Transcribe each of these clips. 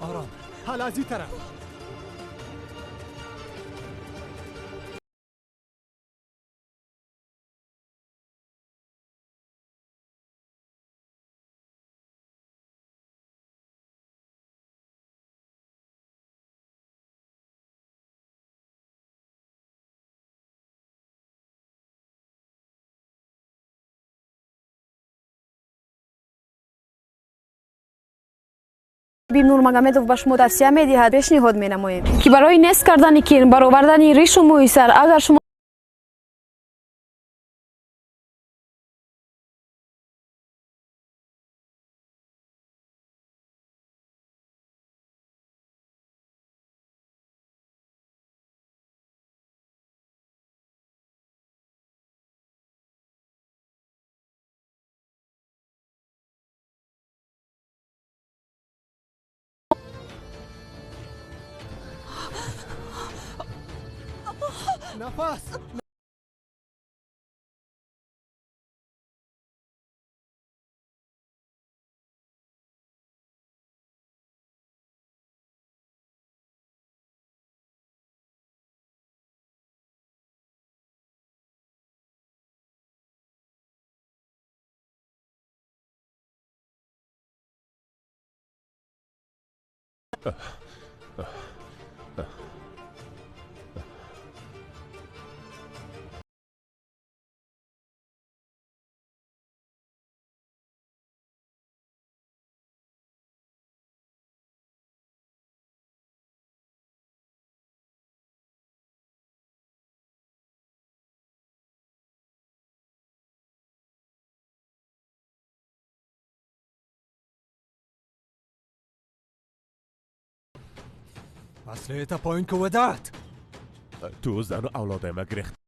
آرام، حالا از این طرف. Хабиб Нурмагомедов ба шумо тавсия медиҳад, пешниҳод менамоем, ки барои нест кардани кирм, баровардани ришу мӯи сар, агар шумо نفس. اصلیت پایین که ودعت. تو زن و اولادای ما گرخت.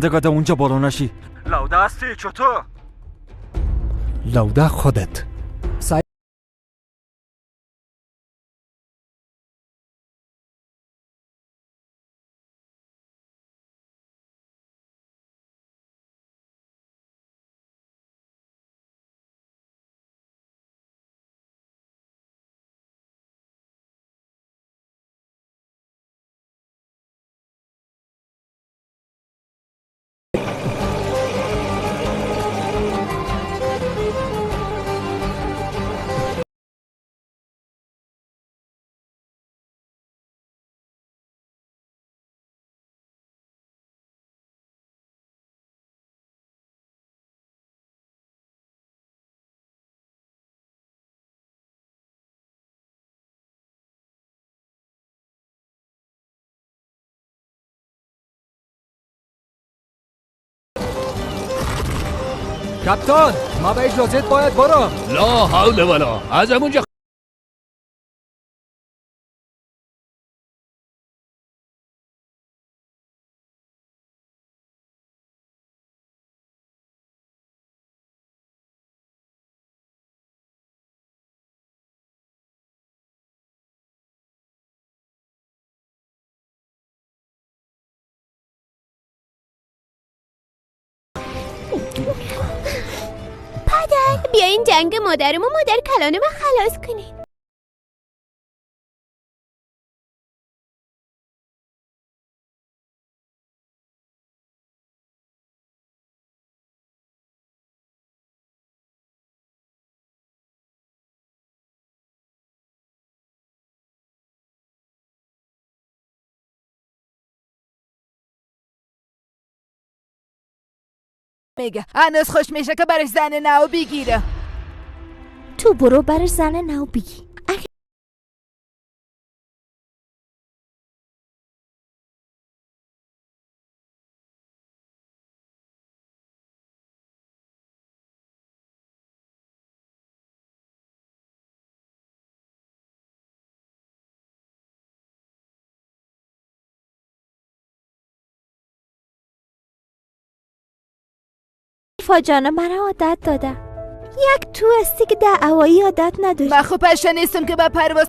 دقیقه اونجا بالا نشی. لوده هستی چطور؟ لوده خودت. Капитан, ма ба иҷозат бояд барам. Ло ҳавла вало. Аз ҳамунҷа پدر، بیاین جنگ مادرم و مادر کلانم خلاص کنین. میگه هنوز خوش میشه که برش زن نو بگیره. تو برو برش زن نو بگی. جانا من عادت داده. یک تو هستی که دعوایی عادت نداشت. من خوب پشه نیستم که با پرواز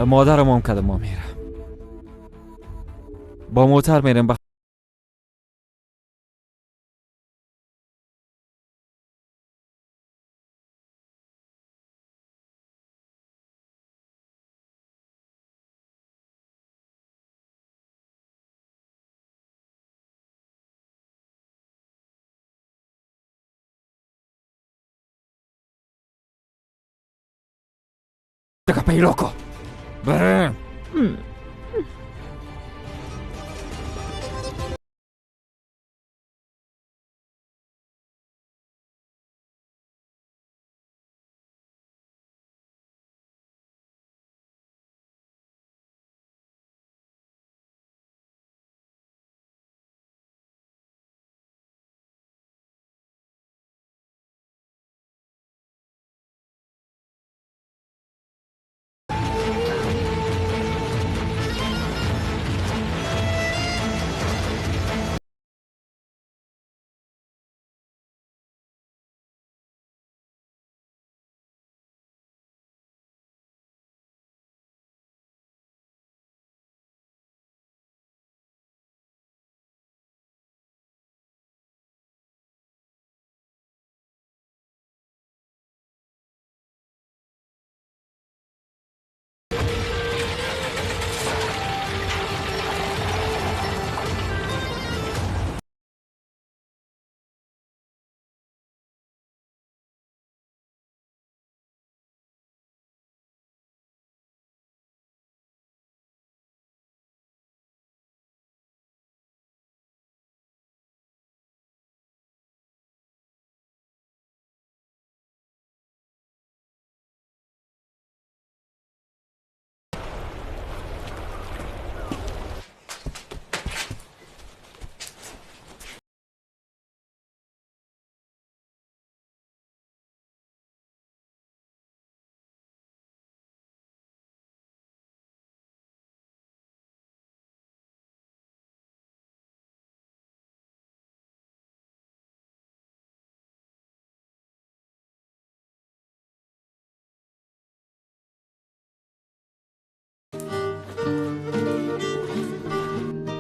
مادرم هم کده ما میره با موتر میریم. Loco. برم.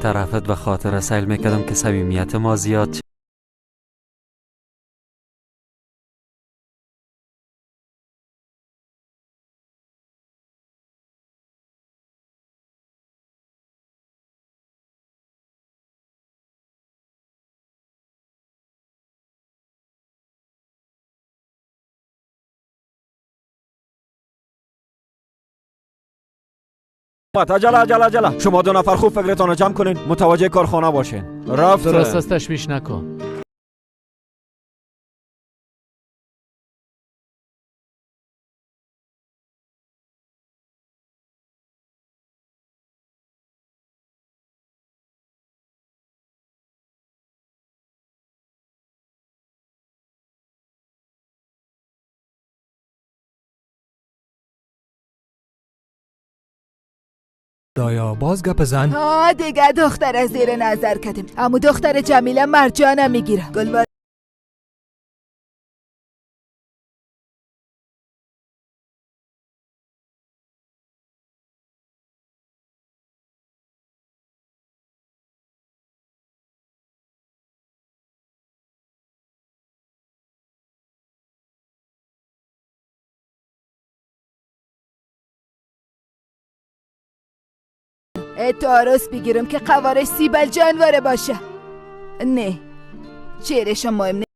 طرفت به خاطر سیل میکردم که صمیمیت ما زیاد عجله عجله عجله. شما 2 نفر خوب فکرتان رو جمع کنین، متوجه کارخانه باشین. رفت. درست است، تشویش نکن. دایا باز گپ زن. ها دیگه دختر از زیر نظر کردیم، اما دختر جمیله مرجانه میگیره. گلوار اتارس بگیرم که قوارش سیبل جانوره باشه. نه چهرش مهم نه.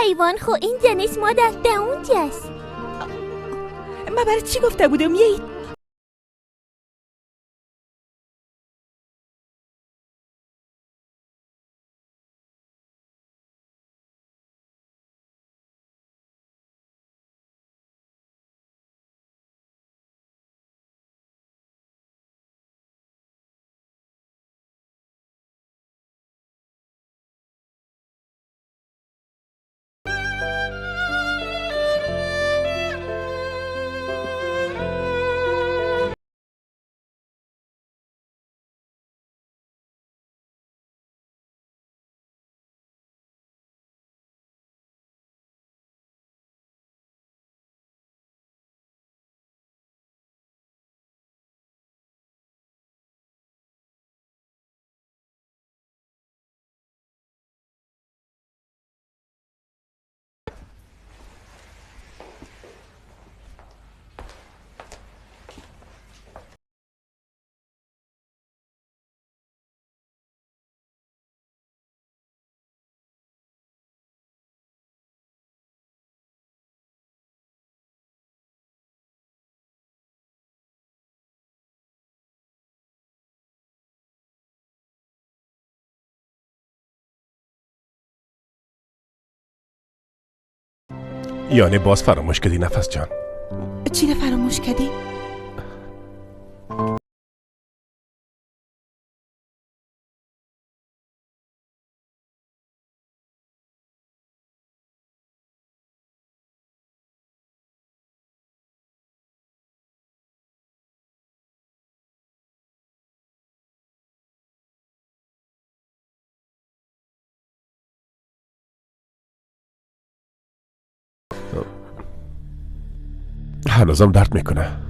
حیوان خو اینجا نیست مادر، ده اونجاست. من برای چی گفته بودم یه یعنی باز فراموش کردی نفس جان؟ چی رو فراموش کردی؟ هنوزم درد میکنه.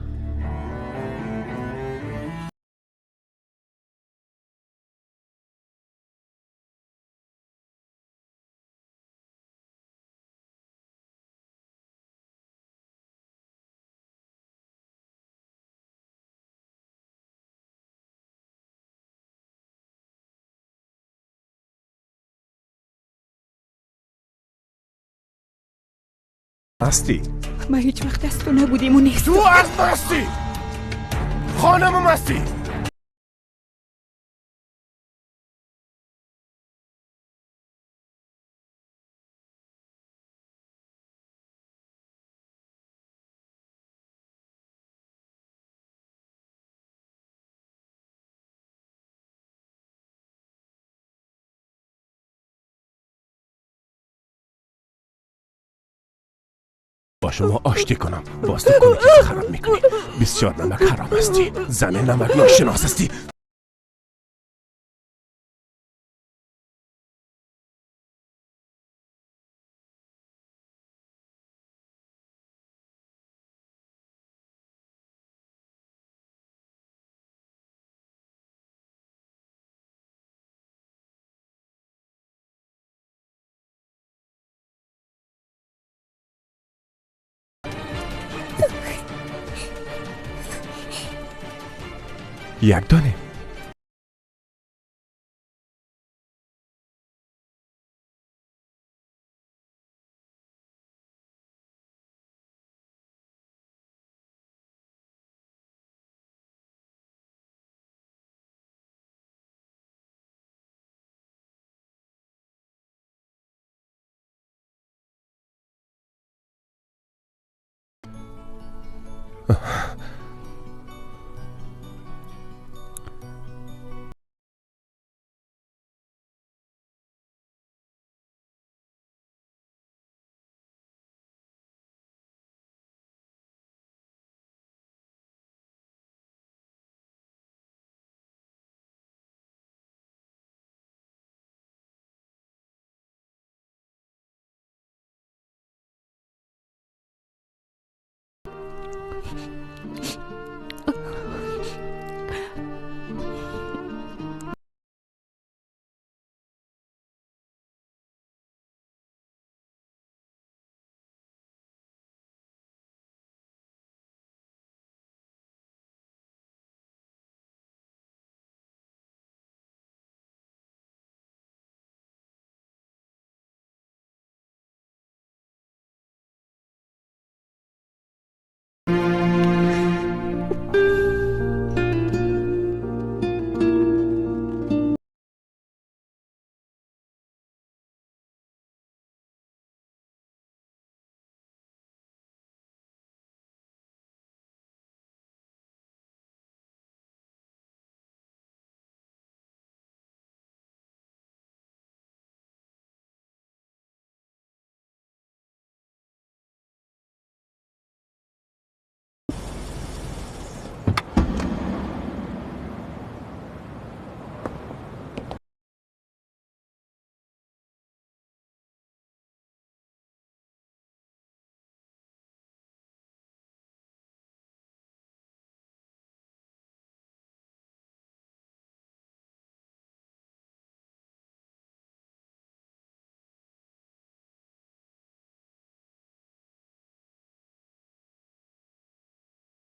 هستی. ما هیچ وقت از تو نبودیم و نیست. تو از مستی، خانم مستی. با شما آشتی کنم. باز تو کنی چیز خراب میکنی. بسیار نمک حرام هستی. زن نمک ناشناس هستی. یک دانه.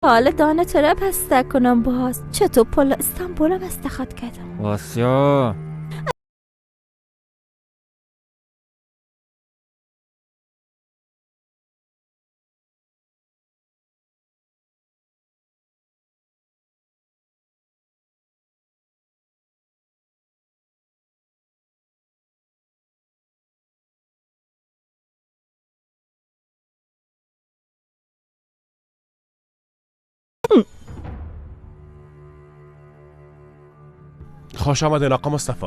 حالا دانه تو را بسته کنم باز. چطور پل استانبول بسته خواد کردم. واسیا خوش آمدین آقا مصطفی.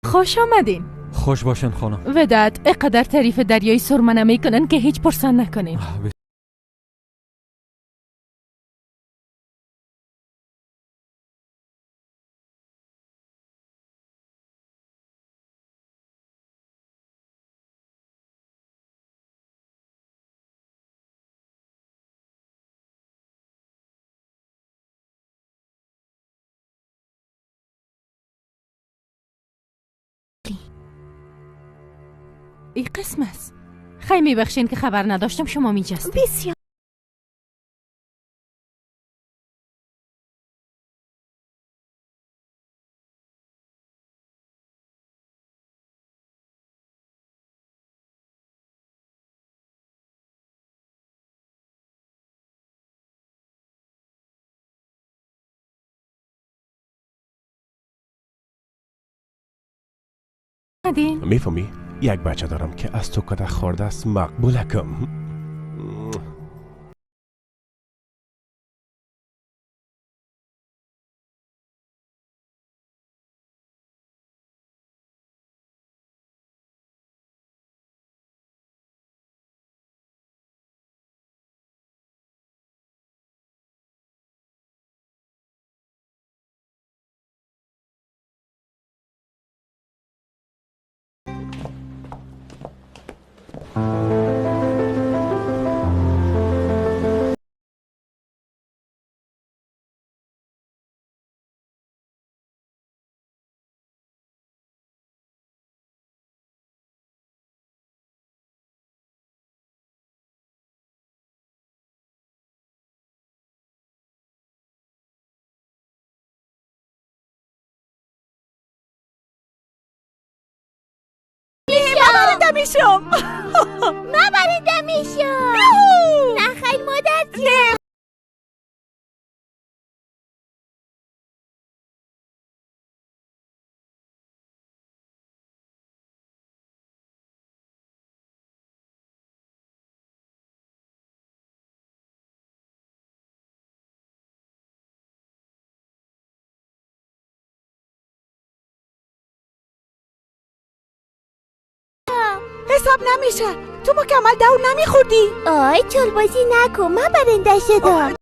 خوش آمدین. خوش باشین خانم. وداد اقدر تعریف دریای سرمنه میکنن که هیچ پرسان نکنیم. ای قسم است. خیلی میبخشین که خبر نداشتم شما میجستید. بسیار میفهمی؟ یک بچه دارم که از تو کده خورده است مقبولکم. میشم. من برنده میشم. نه خیلی مادر جون. حساب نمیشه. تو مکمل دور نمیخوردی. آی چلبازی نکن، من برنده شدم.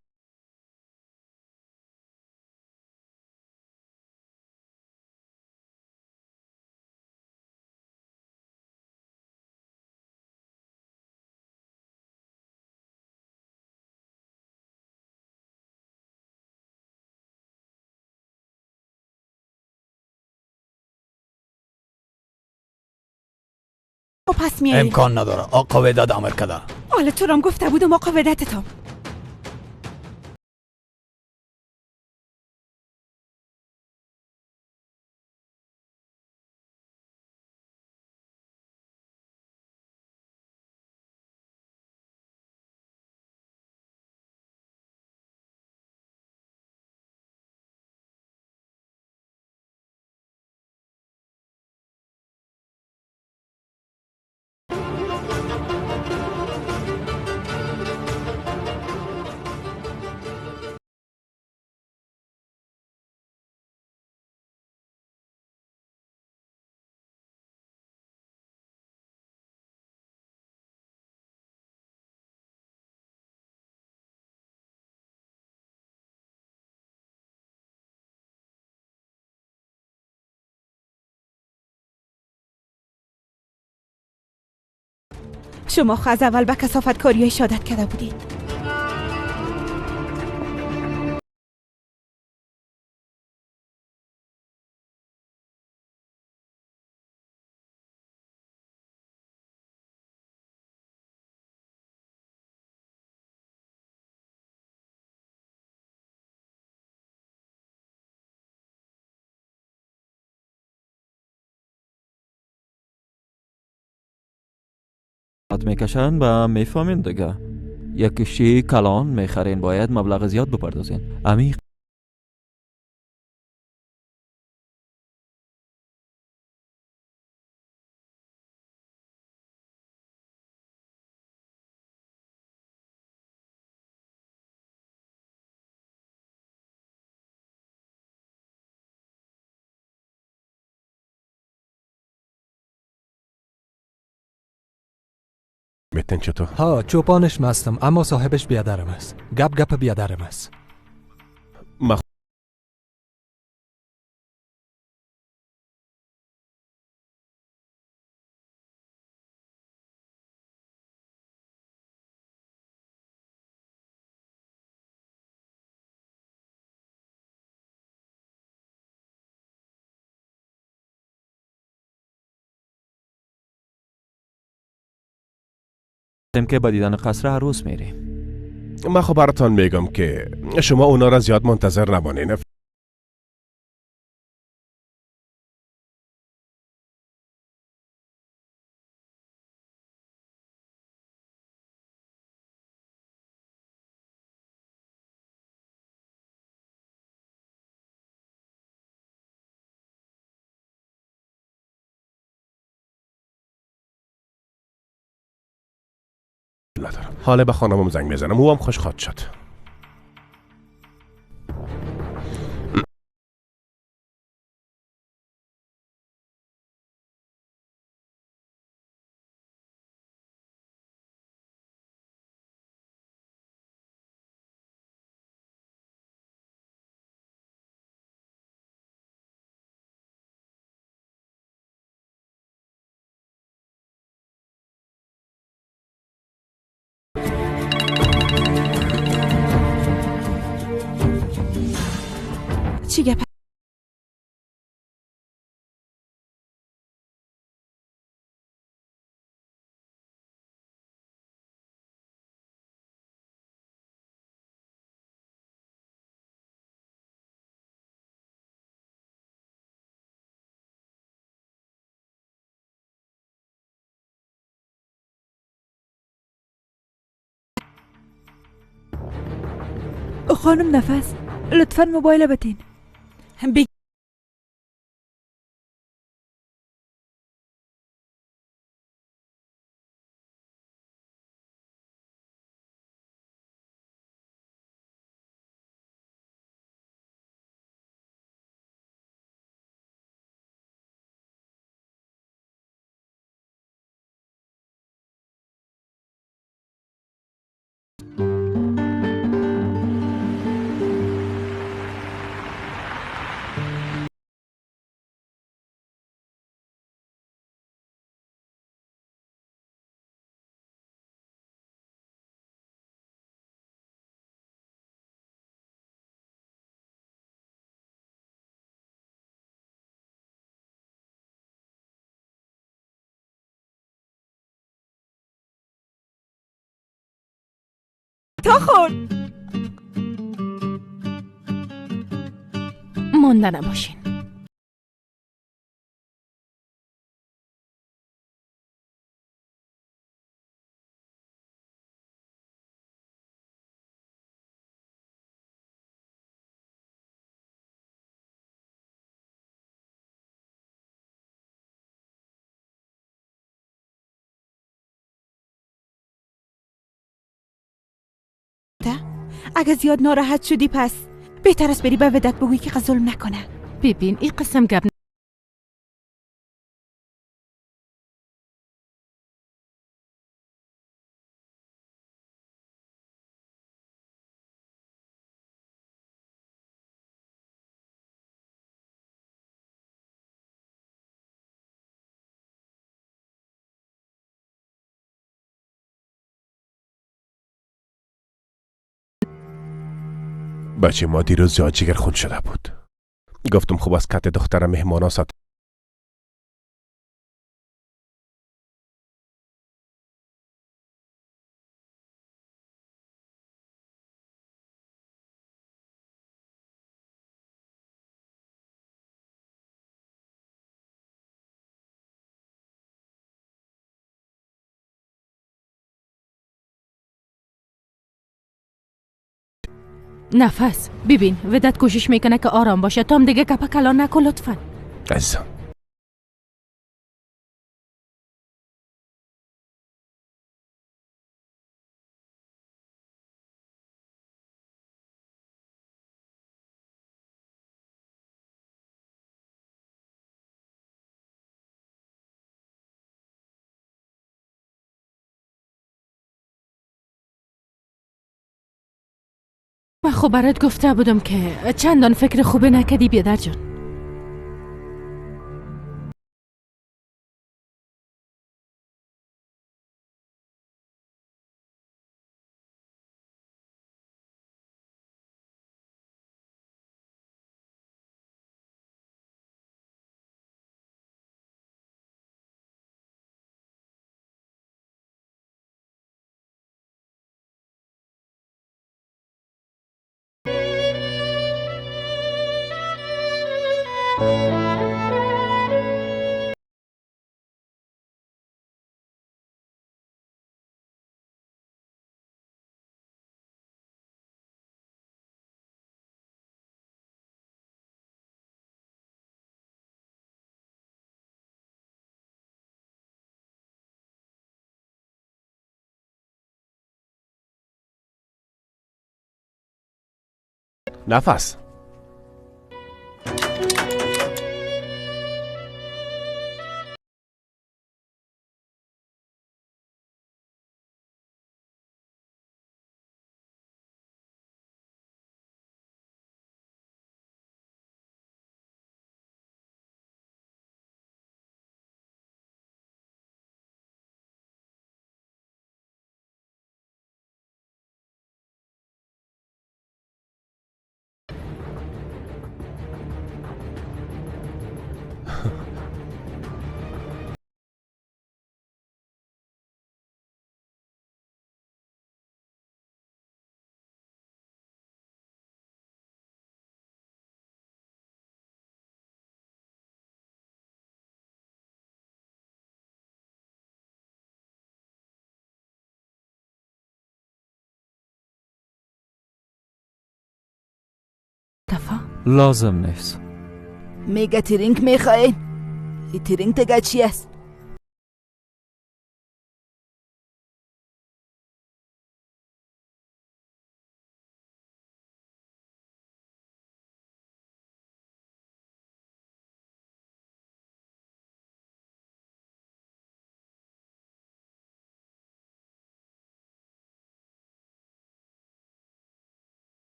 پس میایی. امکان نداره. آقا وداد امر کرده. حالا تو رام گفته بودم آقا ودادتم. شما از اول به کثافت کاری عادت کرده بودید. میکشن و میفهمین دیگه. یک کشتی کلان میخرین، باید مبلغ زیاد بپردازین. عمیق متن چطور؟ ها چوپانش مستم اما صاحبش بیادرم است. گپ گپ بیادرم است. Ки ба дидани қаср ҳар рӯз мерем. Ман хуб баратон мегӯям, ки шумо онҳоро зиёд мунтазир намонед. ندارم. حالا به خانمم زنگ میزنم، او هم خوش خواهد شد. چی گپ؟ خانم نفس، لطفا موبایل بتین. تا خورد. مانده نباشین. اگه زیاد ناراحت شدی پس بهتر است بری به ودت بگویی که ظلم نکنه. ببین این قسم گپ بچه ما دیروز زیاد جگر خون شده بود. گفتم خوب از کت دخترم مهمانا سات نفس. ببین ودت کوشش میکنه که آرام باشه، تو هم دیگه گپ کلان نکن لطفا. عزیزم من خب برات گفته بودم که چندان فکر خوبه نکدی بیادر جان. Нафас. لازم نیست. میگه ترینک میخواین؟ این ترینک دیگه چی است؟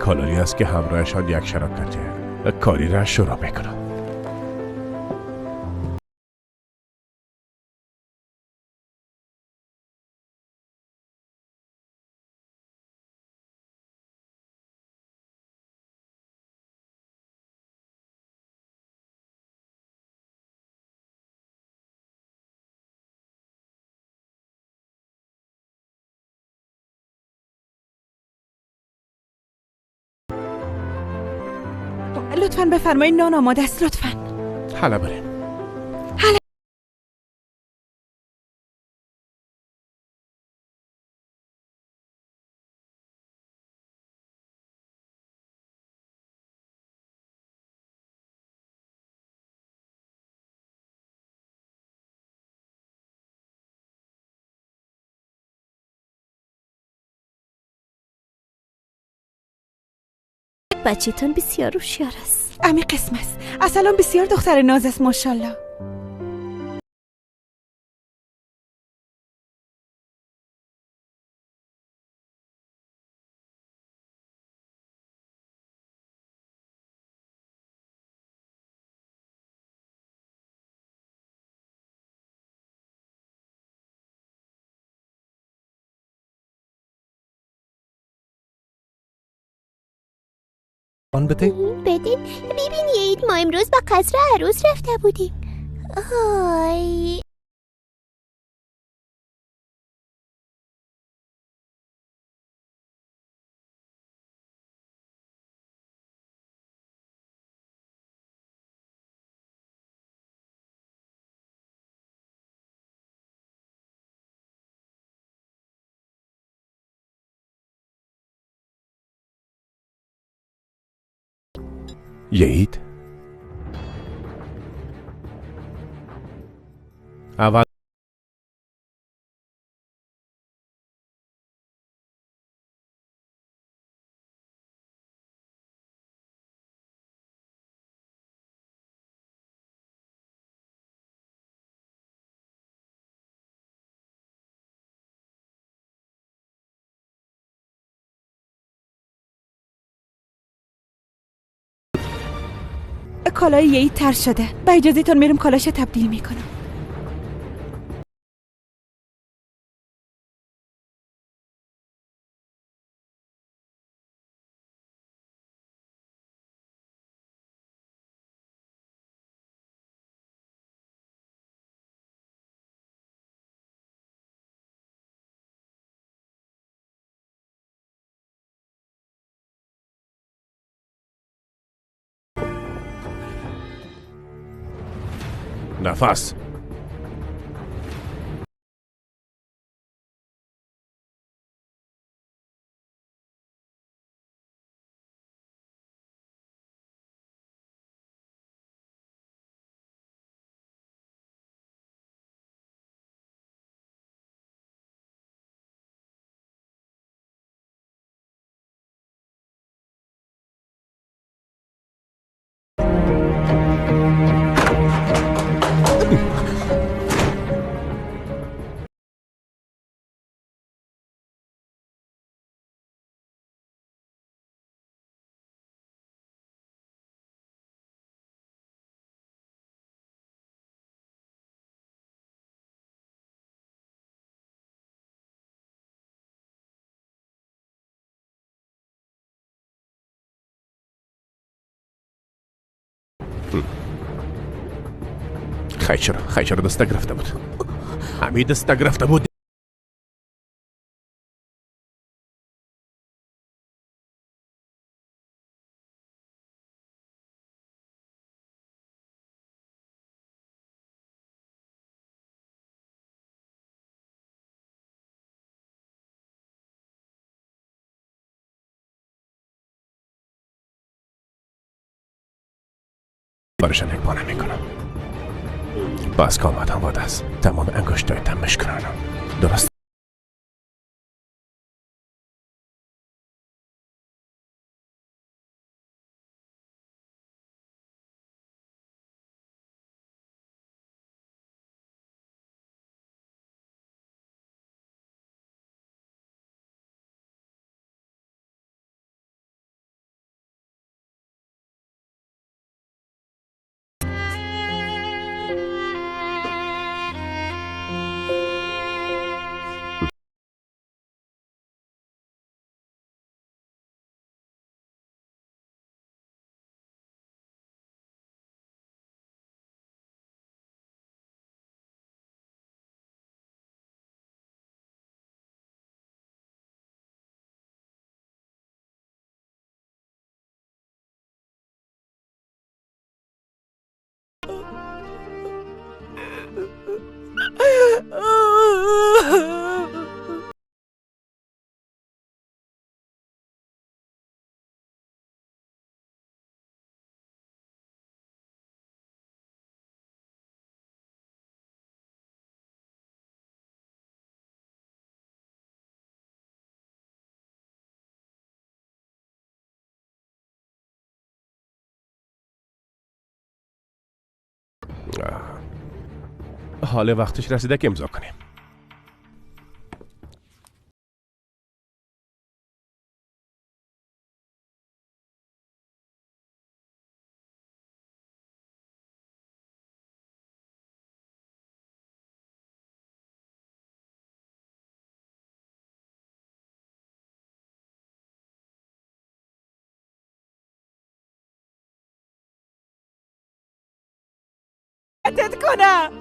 کالری است که همراهشان یک شراکت کاری را شروع میکنم. لطفاً بفرمایید نان آماده است. لطفاً. حالا بریم. حالا. بچه‌تون بسیار هوشیار است. امی قسم است. اصلا بسیار دختر ناز است ماشاءالله. آن بده؟ بدین. ببینید ما امروز با قصر عروس رفته بودیم. آی یهید اول کالای یهی تر شده. با اجازه تون میرم کالاش تبدیل میکنم. Нафас. Хайчаро дастак рафта буд. Ҳамин дастак рафта буд. барашон як бора мекунам. Пас ки омадам вод аст тамоми ангуштҳоятам мешканонам. Дуруст? ҳоле вақташ расида ки имзо кунем. کنم.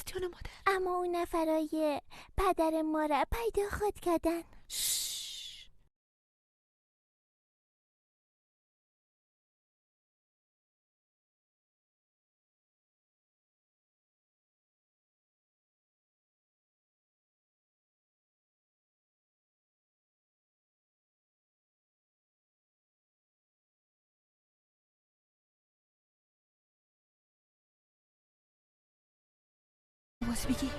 جان مادر. اما اون نفرای پدر ما را پیدا خود کردن. باز بگی.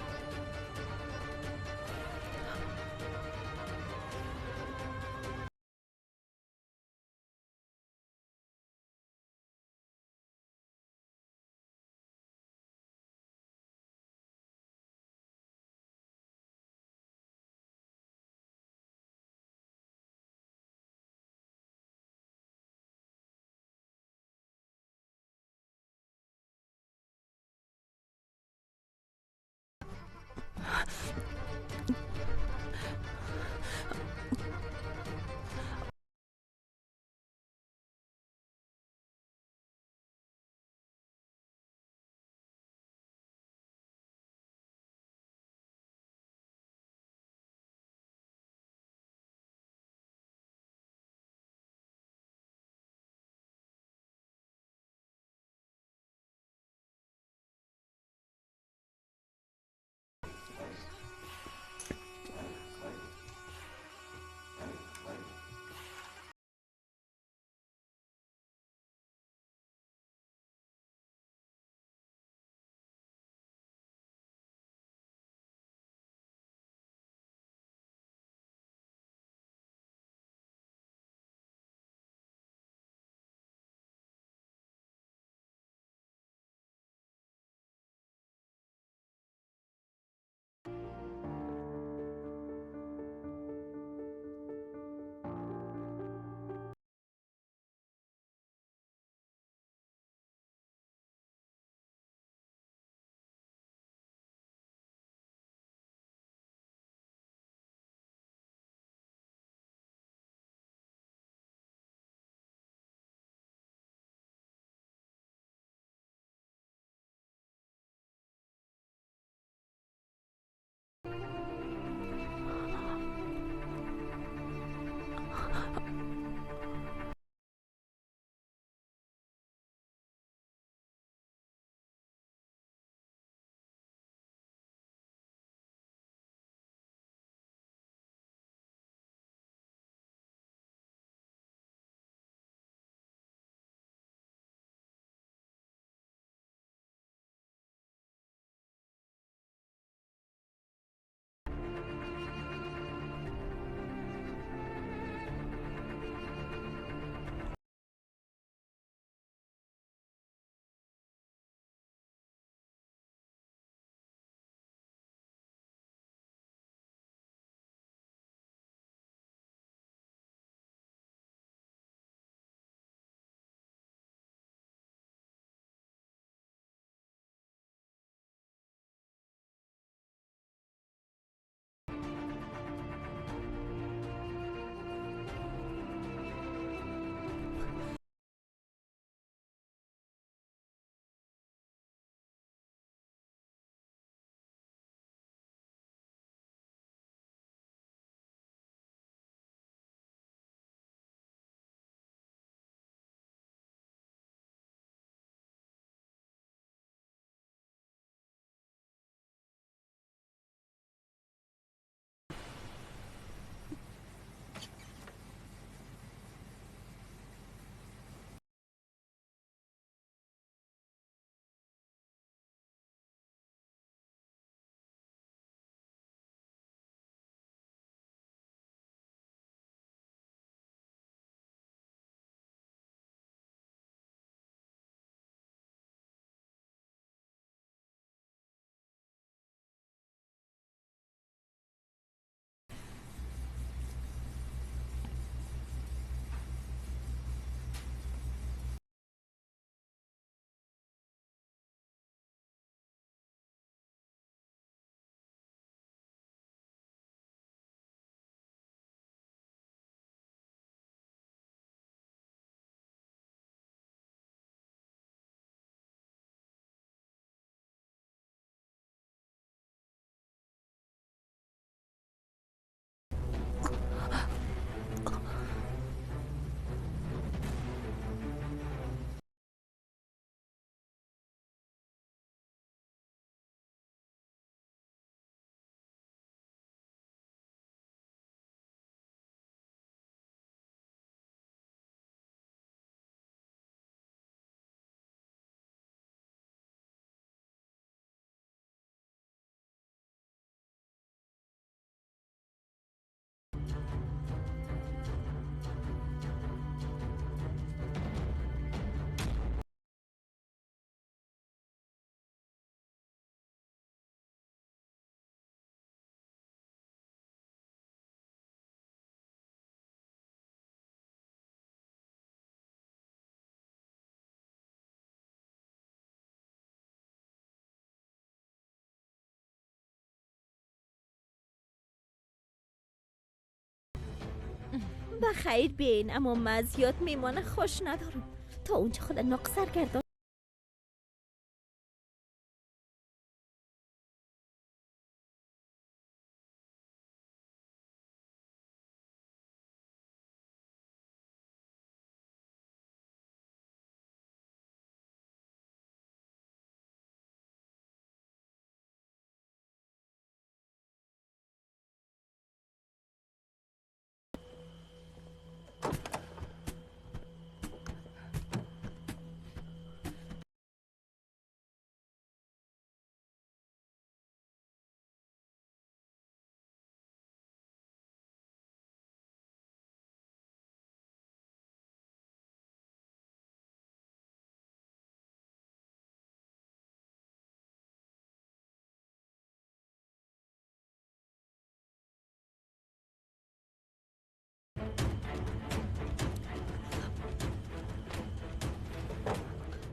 Ба хайр биен, аммо ман зиёд мемона хуш надорам. То унҷа худа ноқ саргардон.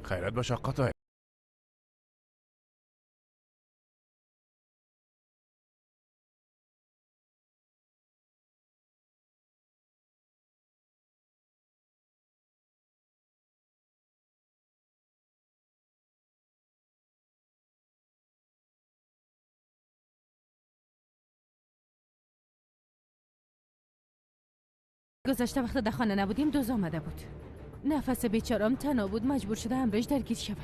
Хайрат бош, оқо Тоҳир. گذشته وقت در خانه نبودیم دوز آمده بود. نفس بیچارم تنها بود، مجبور شده همراهش درگیر شوم.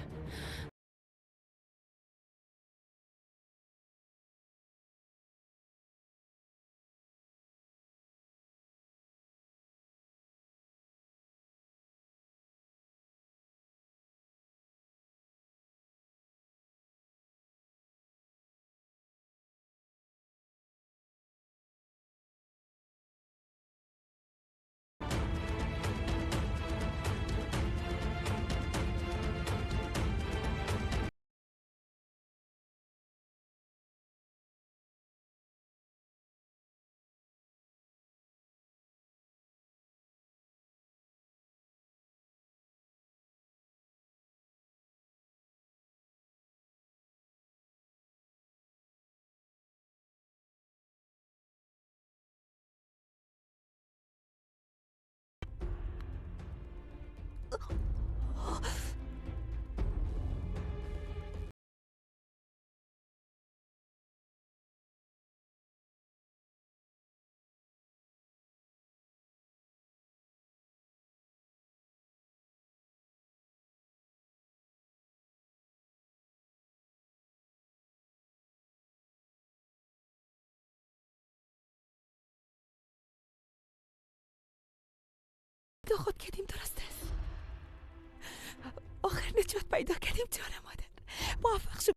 خود کردیم درست است. آخر نجات پیدا کردیم جان مادر. موفق شد.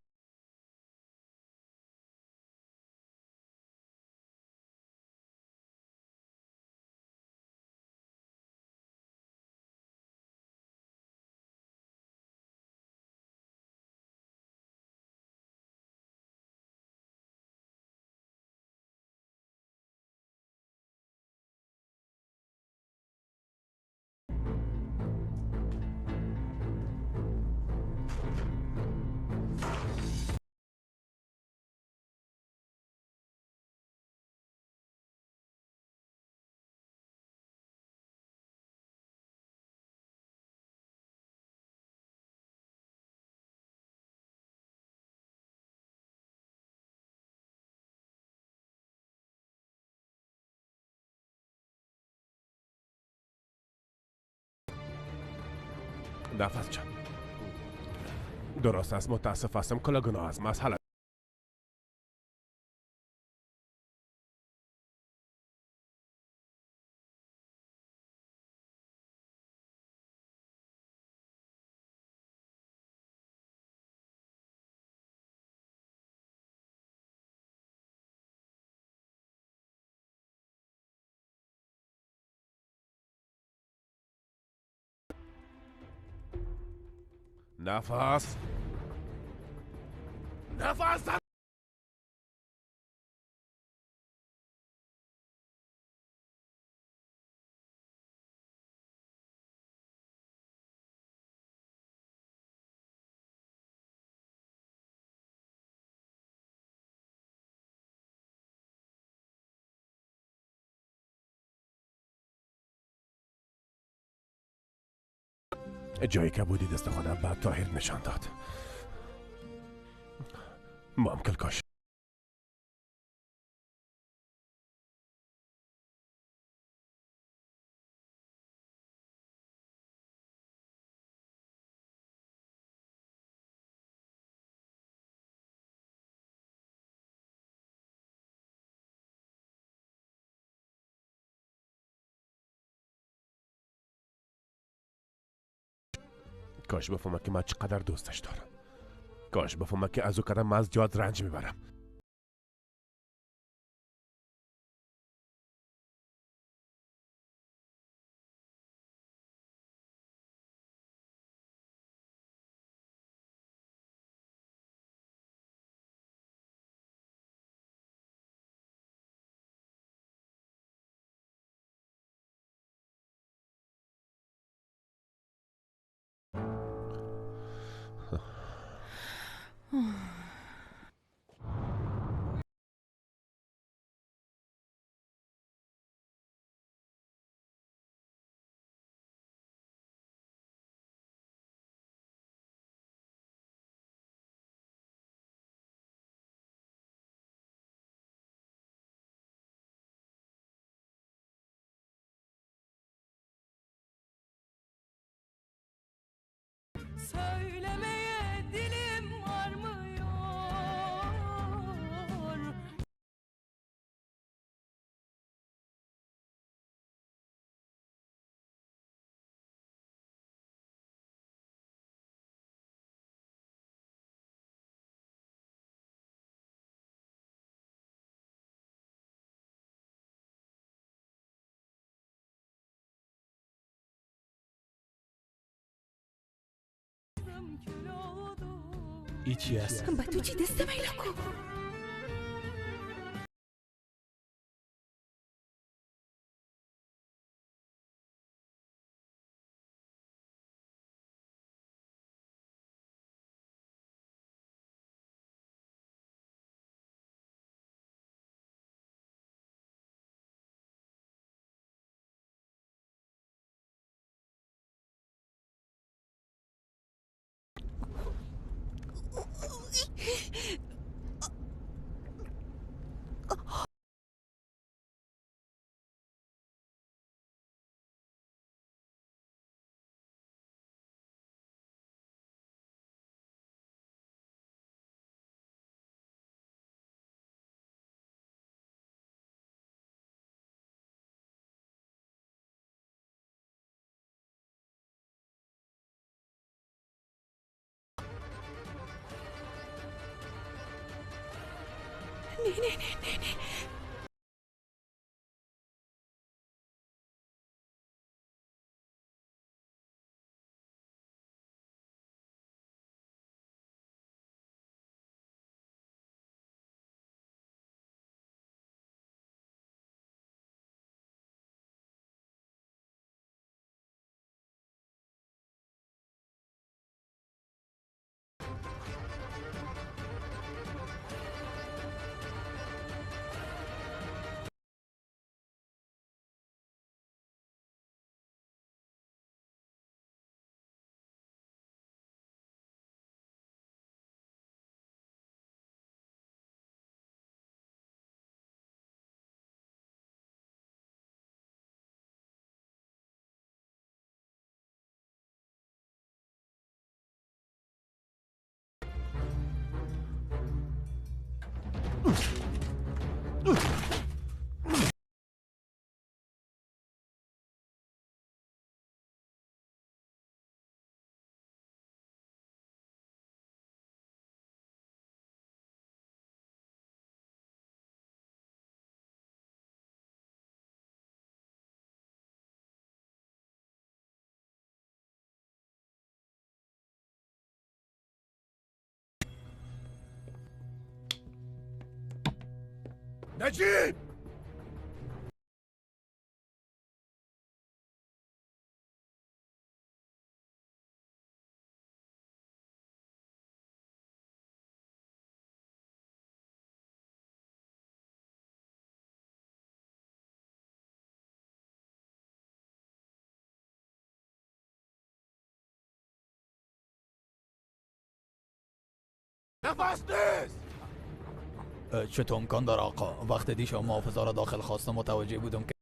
نفس جان، درست است، متاسف هستم، کل گناه از مسئله. نفس نفس. ҷои кабуди дасти худам ба Тоҳир нишон дод. Мом килкош. کاش بفهمه که من چقدر دوستش دارم. کاش بفهمه که از او کدام من زیاد رنج میبرم. Söylemeye dilim varmıyor. ای چی است؟ با تو چی دست میلاکو؟ نه نه نه نه نه. نجیب! نفس نیست. چطور امکان داره آقا؟ وقت دیشب محافظا را داخل خواستم متوجه بودم که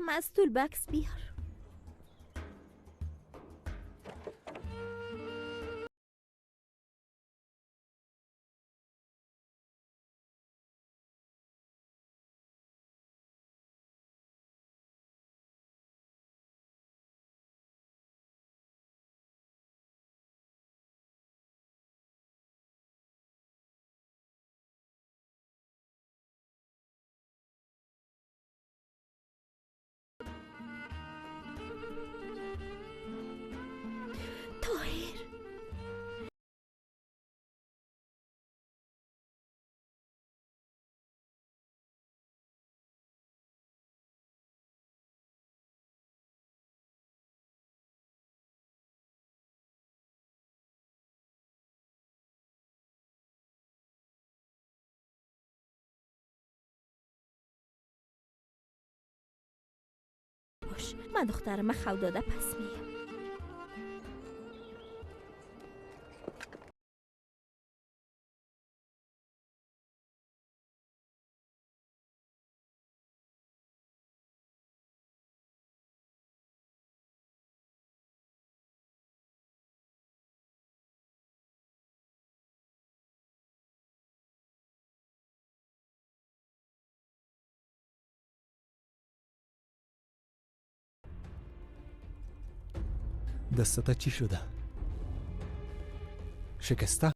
از طول بکس بیار. باش، من دخترم خو داده پس میم. دستت چی شده؟ شکسته؟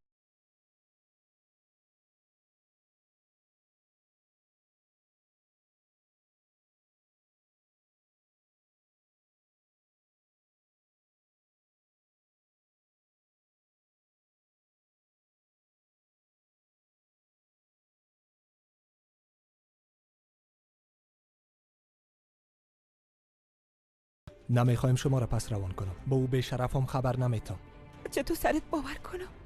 نمیخوایم شما را پس روان کنم. با او به شرفم خبر نمیتم. چطور سرت باور کنم؟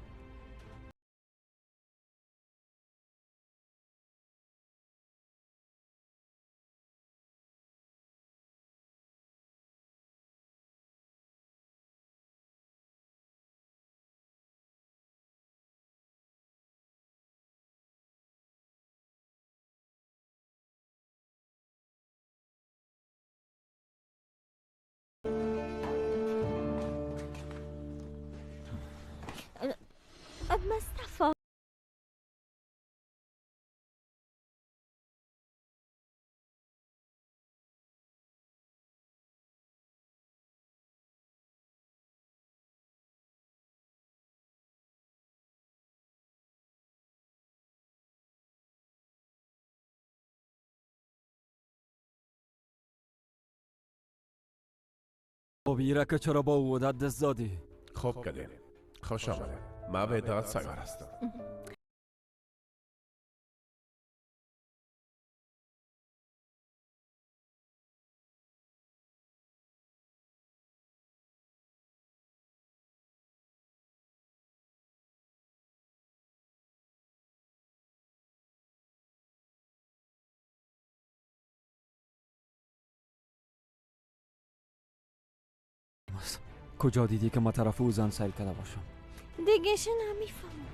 مصطفی خب چرا با او دست دادی؟ خوب کردیم. خوش آمدید. من وداد سگار هستم. کجا دیدی که ما طرف او زن سیل کرده باشم؟ دیگه نمیفهمم.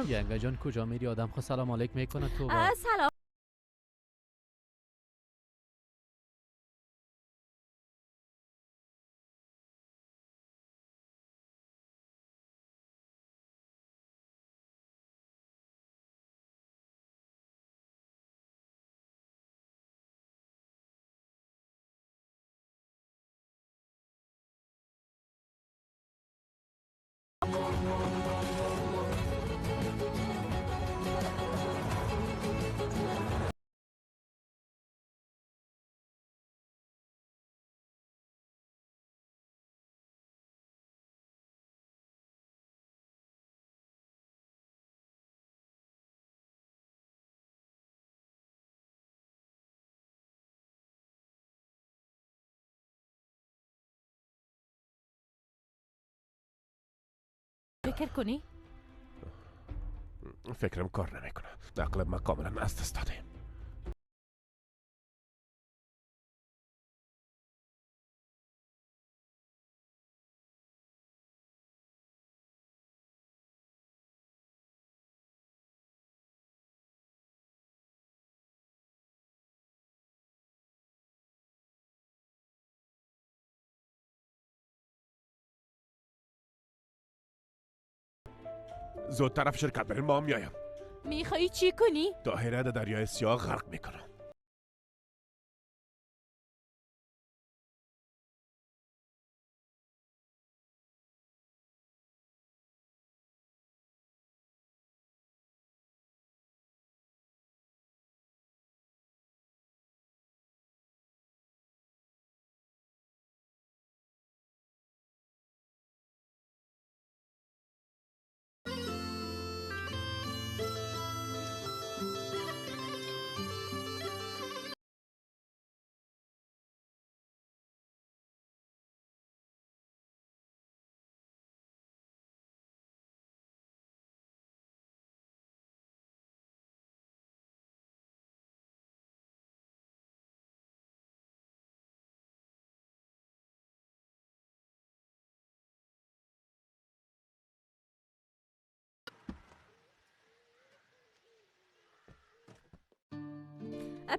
Янга ҷон, куҷо мери? Одам хо салом алейк мекунад ту. Салом. فکر کنی؟ فکرم کار نمیکنه. عقل ما کاملا از دست داده. زود طرف شرکت بریم، ما میایم. میخوایی چی کنی؟ طاهره در دریای سیاه غرق میکنم.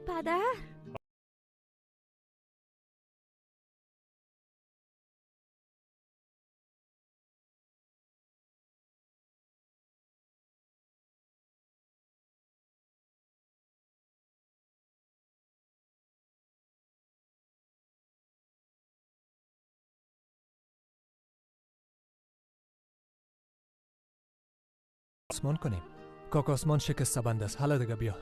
پدر، آسمان کنیم. کاک آسمان شکست بند است. حالا دیگه بیا.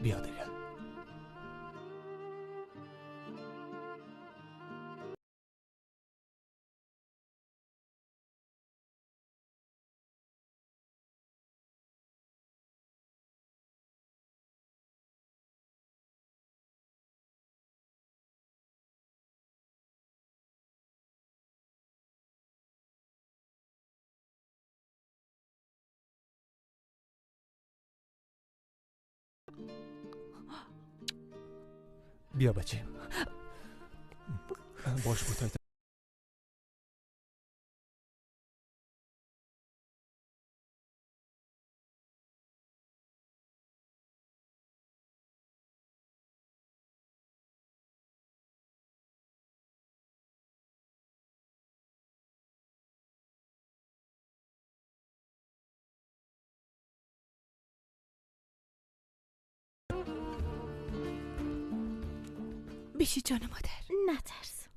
بیا دیگه. بیا بچه. باش بود. بشی جان مادر. نترس.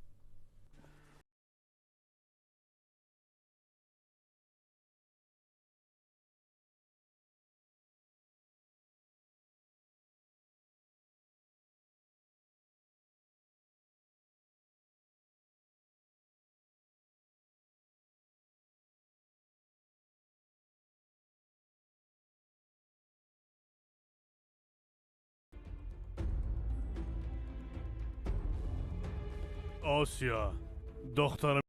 آسیا دخترم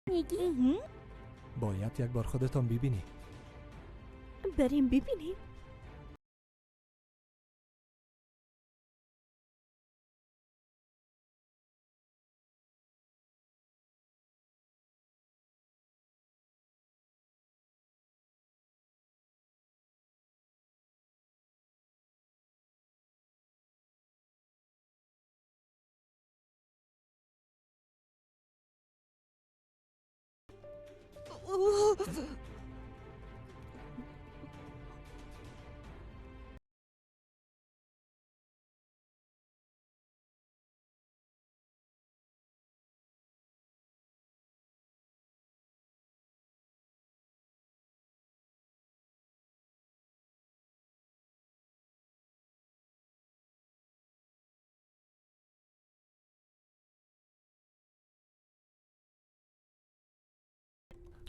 میگی؟ باید یک بار خودتان ببینی. بریم ببینیم.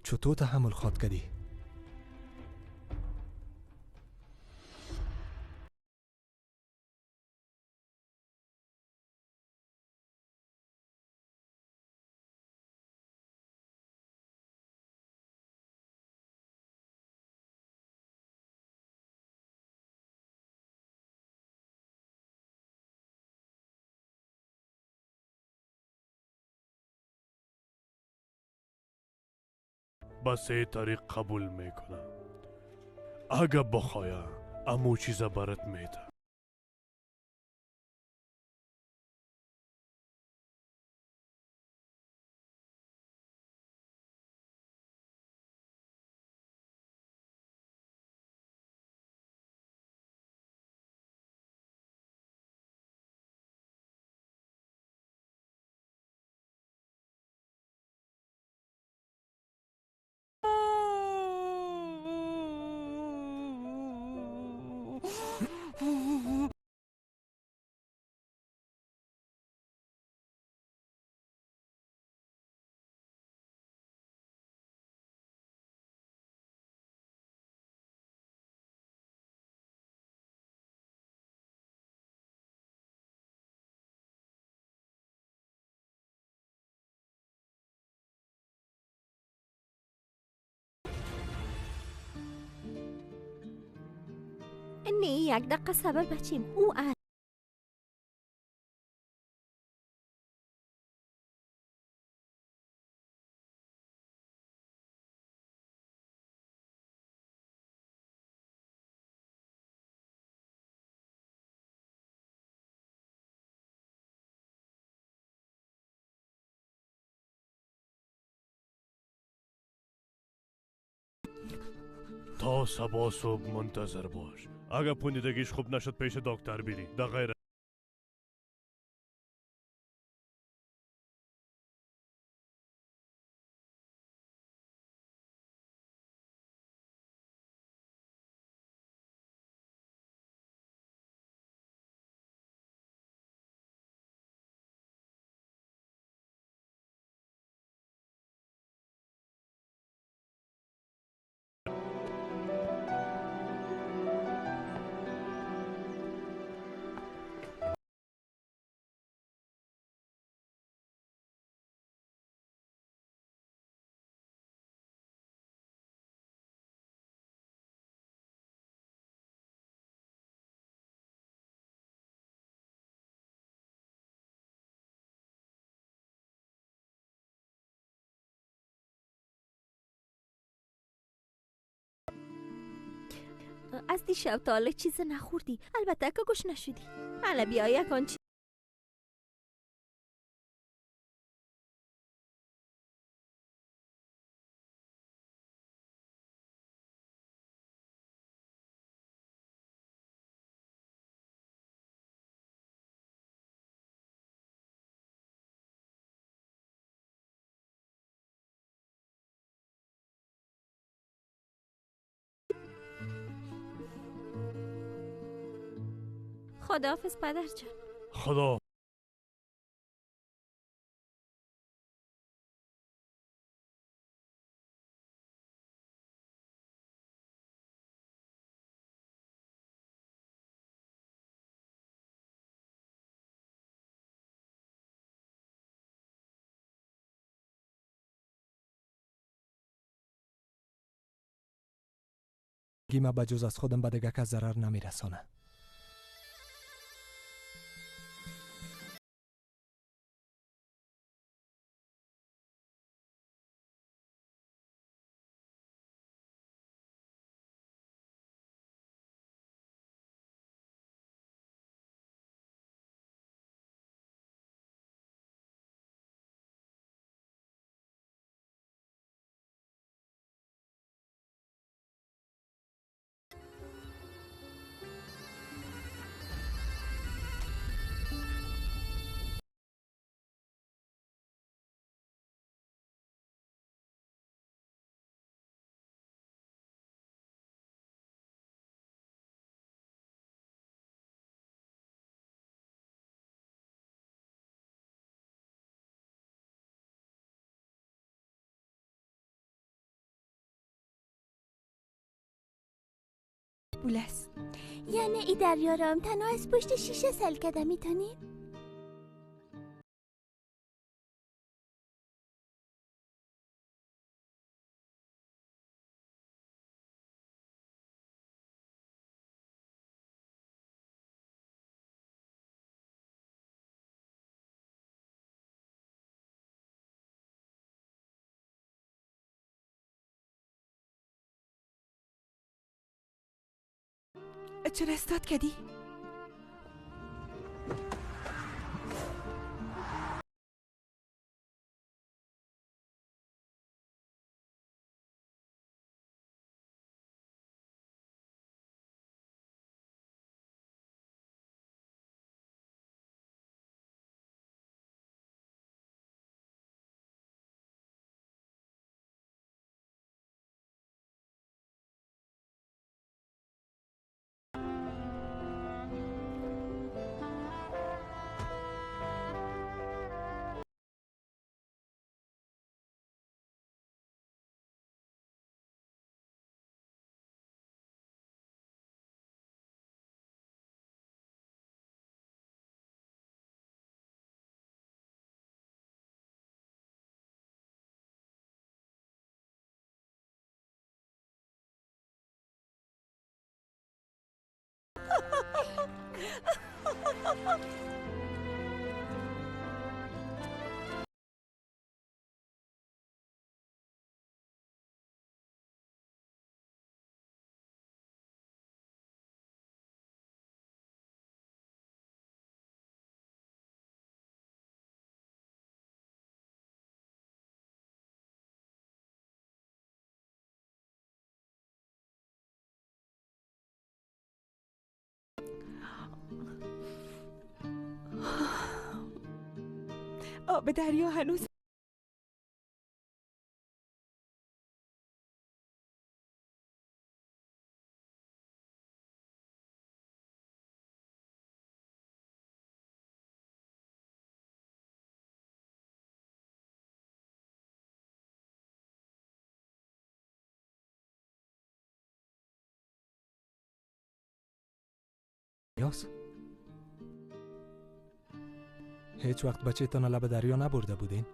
چطور تحمل خواد کردی؟ با سه طریق قبول میکنم. اگه بخواه امو چیزا برات میده. نه یک دقیقه صبر بچیم. او تا صبا صبح منتظر باش. اگه پوندیدگیش خوب نشد پیش دکتر بری. در غیر از دیشب تا حالا چیز نخوردی. البته که گوش نشدی. حالا بیا یکان چیز. خداحافظ پدر جان. خدا. ما به جز از خودم به دیگه کس ضرر نمیرسانه. پول است. یعنی ای دریا را تنها از پشت شیشه سل کده میتونیم؟ چرا استاد کردی؟ آب دریا هنوز یاس هیچ وقت بچه تان لب دریا نبرده بودین؟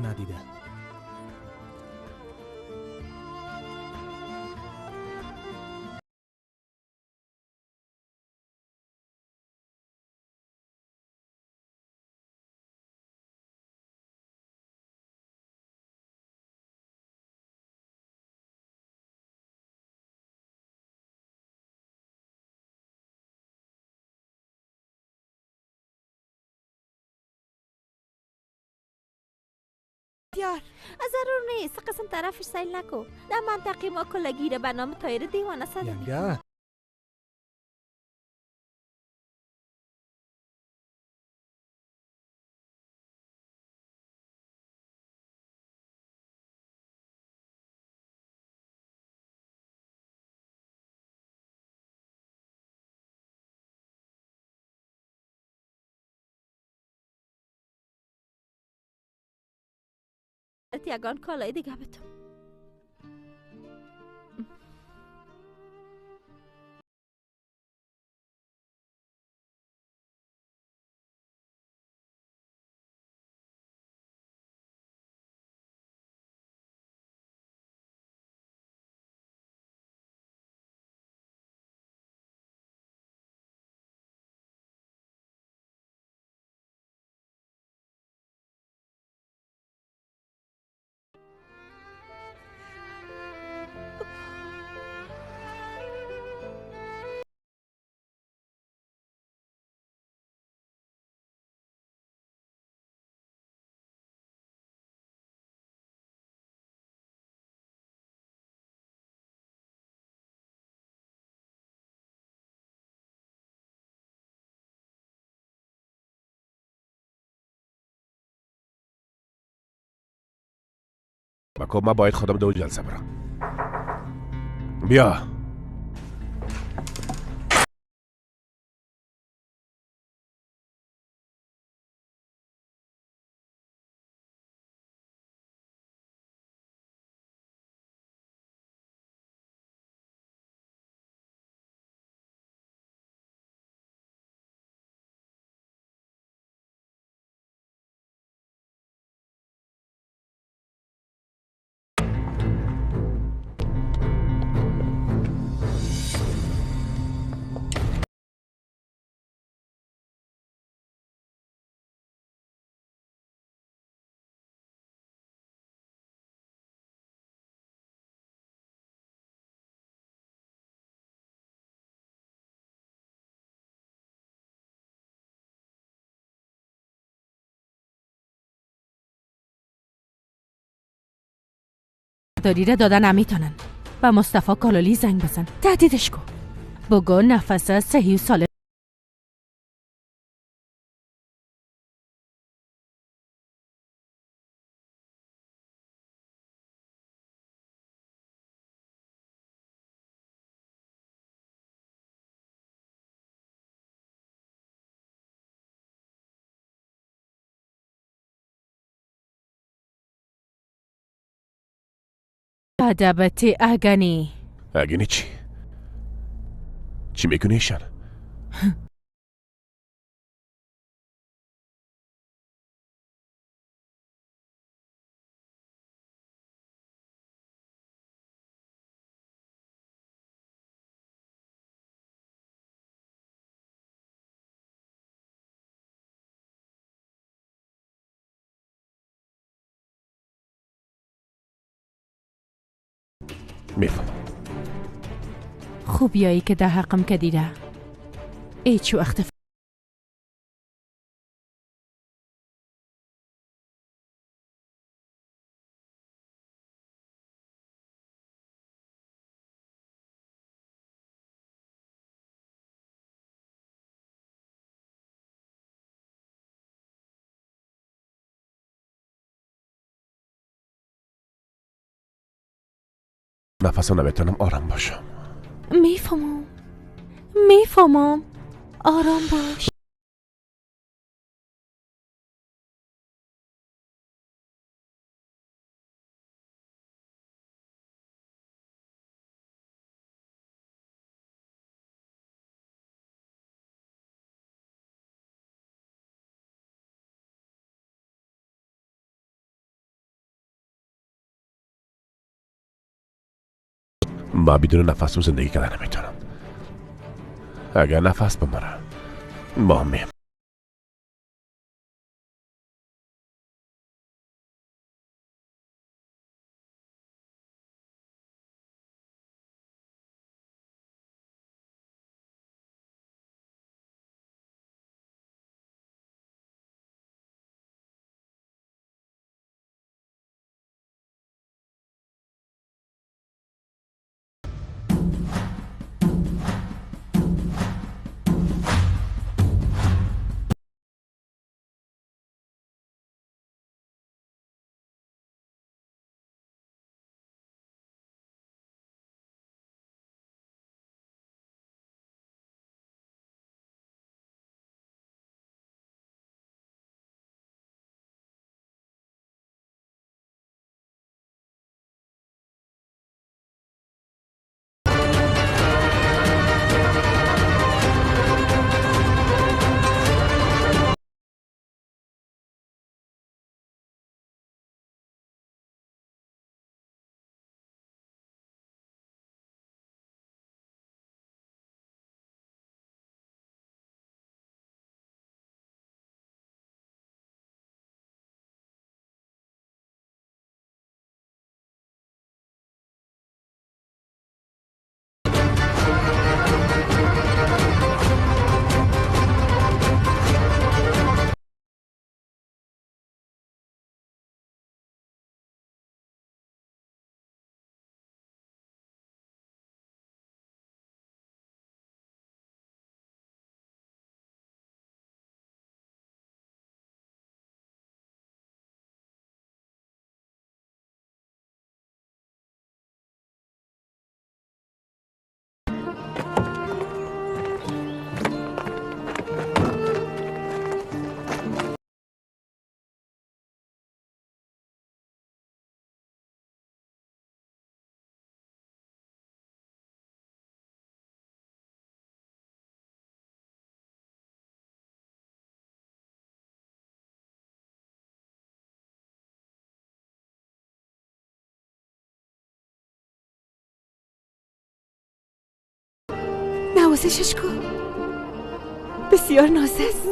Надида. ضرور نیست قسم طرفش سیل نکو. در منطقه ما کلگیره به نام تایر دیوانه صد. ینگه یگان کالای دیگه بتم. ما باید خودم دو جلسه برم. بیا. داری را داده نمیتونن. به مصطفی کالالی زنگ بزن، تهدیدش کن، بگو نفس صحیح و سالم ادبتی اگنی. اگنی چی؟ چی میکنی ایشان؟ میفهمم. خوبیایی که در حقم کدیره هیچ وقت نفسم نمیتونم آرام باشم. میفهمم میفهمم، آرام باش. Ман бидуни нафасам зиндагӣ карда наметавонам. Агар нафас бимонад, мо мемонем. نوازشش کن. بسیار ناز است.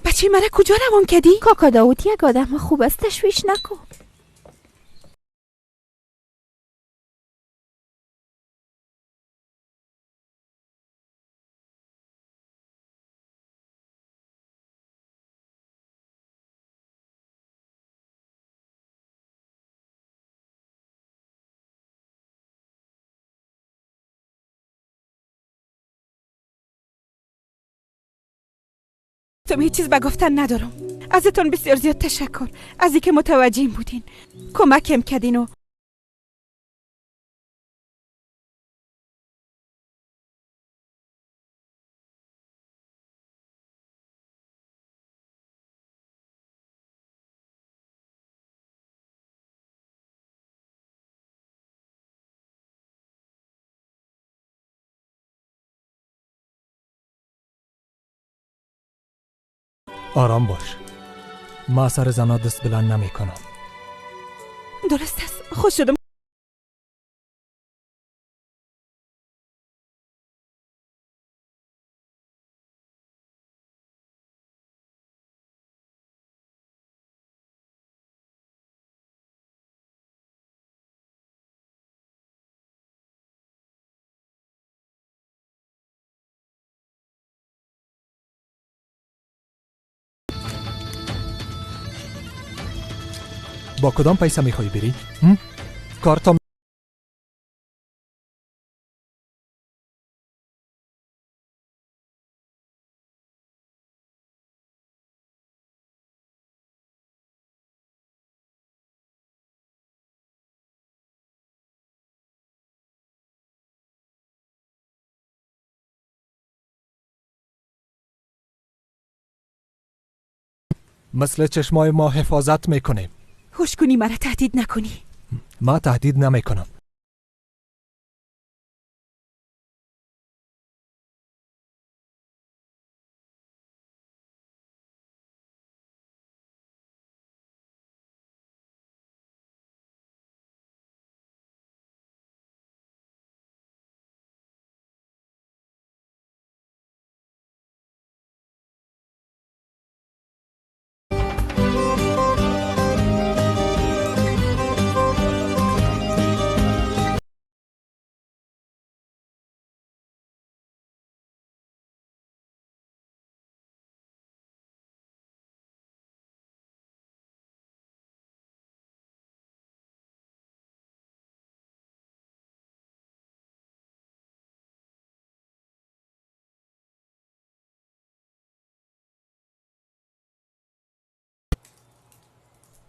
بچه مرا کجا روان کردی؟ کاکا داود یک آدم خوب است، تشویش نکن. ҳеҷ чиз ба гуфтан надорам. Азтон бисёр зиёд ташаккур аз инки мутаваҷҷеҳ будин, кӯмакем кардин. آرام باش، ما سر زنا دست بلند نمی کنم. درست است، خوش شدم. با کدام پیسه میخوای بری؟ کارتم مثل چشمای ما حفاظت میکنیم. هوش کنی مرا تهدید نکنی. ما تهدید نمیکنم.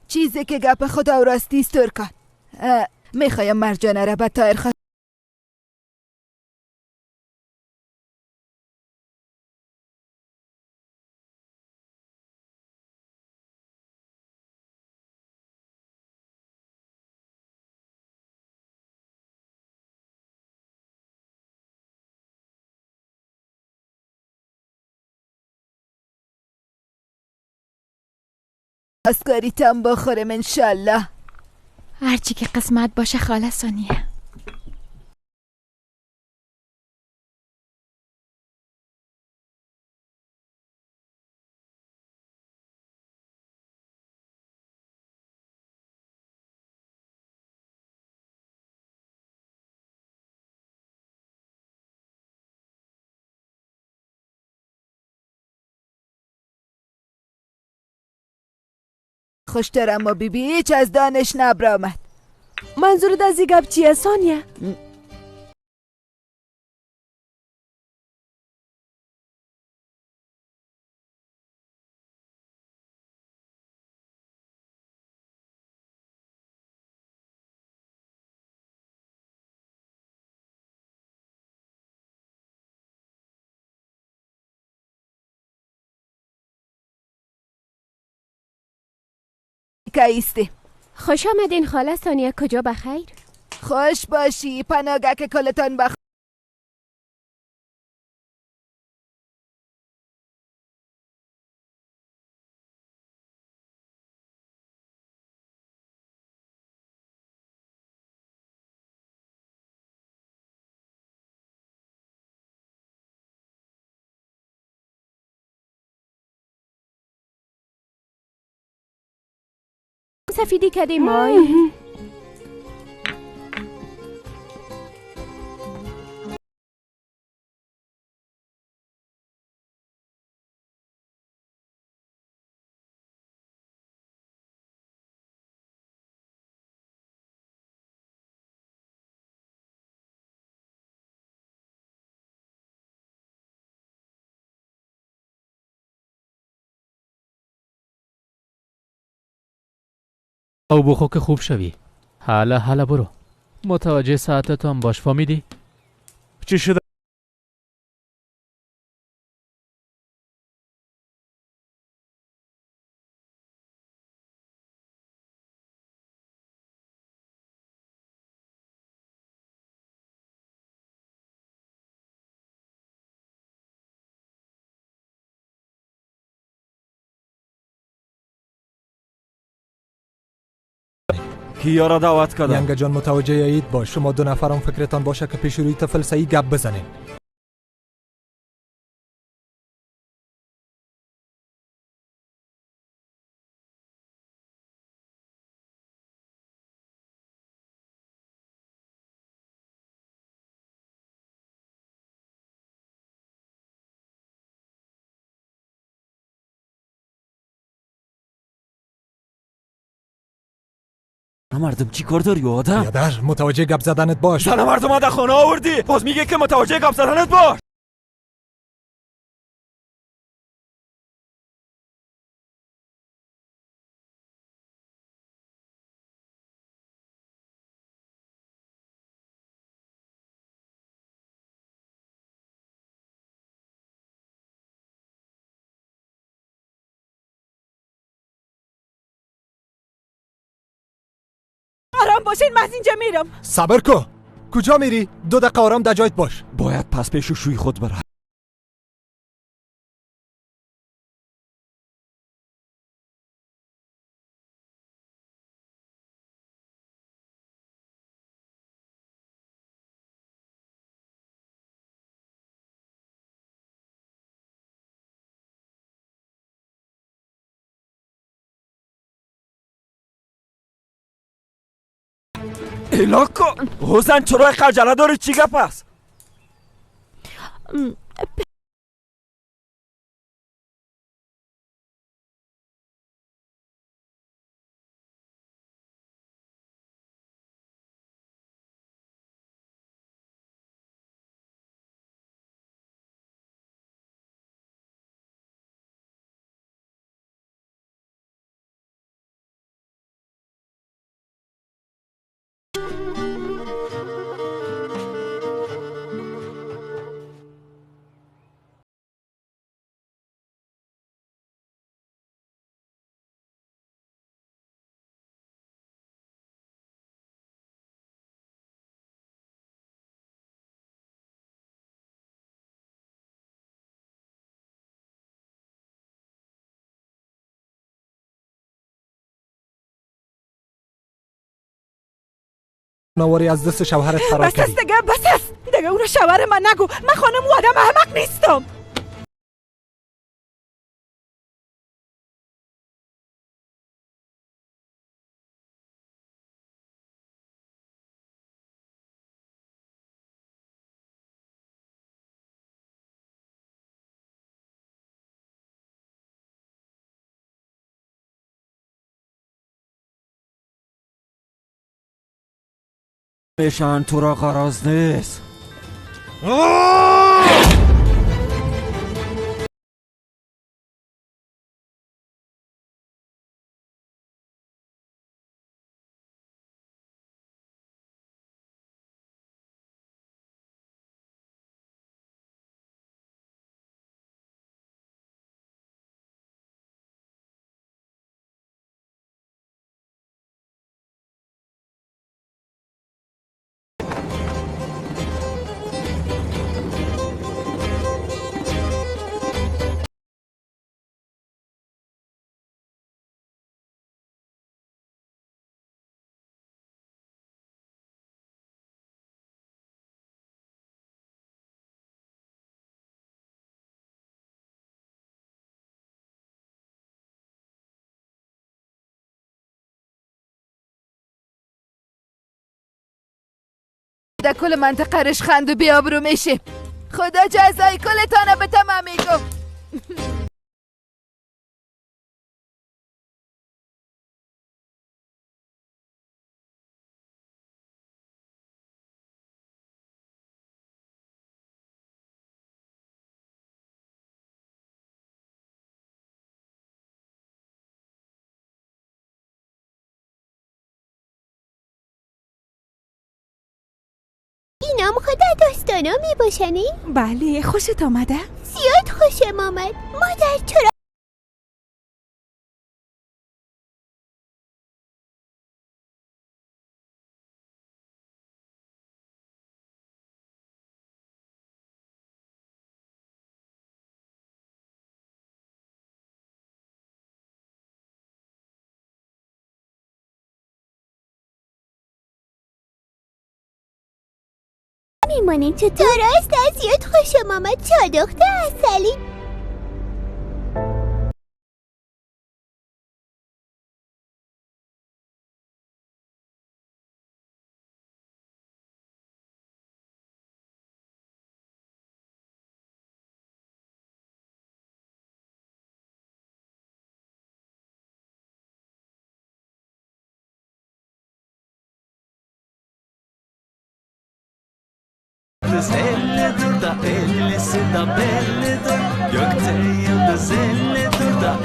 چیزی که گپ خدا و راستی است ترکان. میخوایم مرجانه را به طاهر خان اسکاریتم بخورم انشالله. هرچی که قسمت باشه خاله ثانیه. خوشتر اما بیبی هیچ از دانش نبرآمد. منظورت از این گپ چیه ثانیه؟ ایستی. خوش آمدین خاله ثانیه، کجا بخیر؟ خوش باشی، پناهگه که کلتان بخ. سفیدی کردیم مای. او بخو که خوب شوی. حالا حالا برو. متوجه ساعتت هم باش، فهمیدی؟ چی شده؟ کیا را دعوت کردم؟ ینگه جان متوجه اید باش. شما دو نفرم فکرتان باشه که پیش روی طفل صحیح گپ بزنین. مردم چی کار داری آدم؟ بیادر متوجه گپ زدنت باش. زن مردم در خانه آوردی باز میگه که متوجه گپ زدنت باش. آرام باشین، من از اینجا میرم. صبر کو، کجا میری؟ 2 دقیقه آرام در جایت باش. باید پس پیش شوی خود بره. الا کن حسن، چرا خجله داری؟ چی گپ است؟ نواری از دست شوهرت فرار بس کردی. است دیگه، بس است دیگه. اون شوهر من نگو. من خانم و آدم احمق نیستم. میشن تو را غرض نیست. در کل منطقه رشخند و بیابرو میشه. خدا جزای کلتانه به تمام میگم. اینام خود داستانا میباشنی؟ بله، خوشت آمده؟ زیاد خوشم آمد. مادر چرا میمانین؟ چطور؟ درست، زیاد خوشم آمد. چادخت اصلی. Yıldız ellidir da ellisi da bellidir. Gökte yıldız ellidir da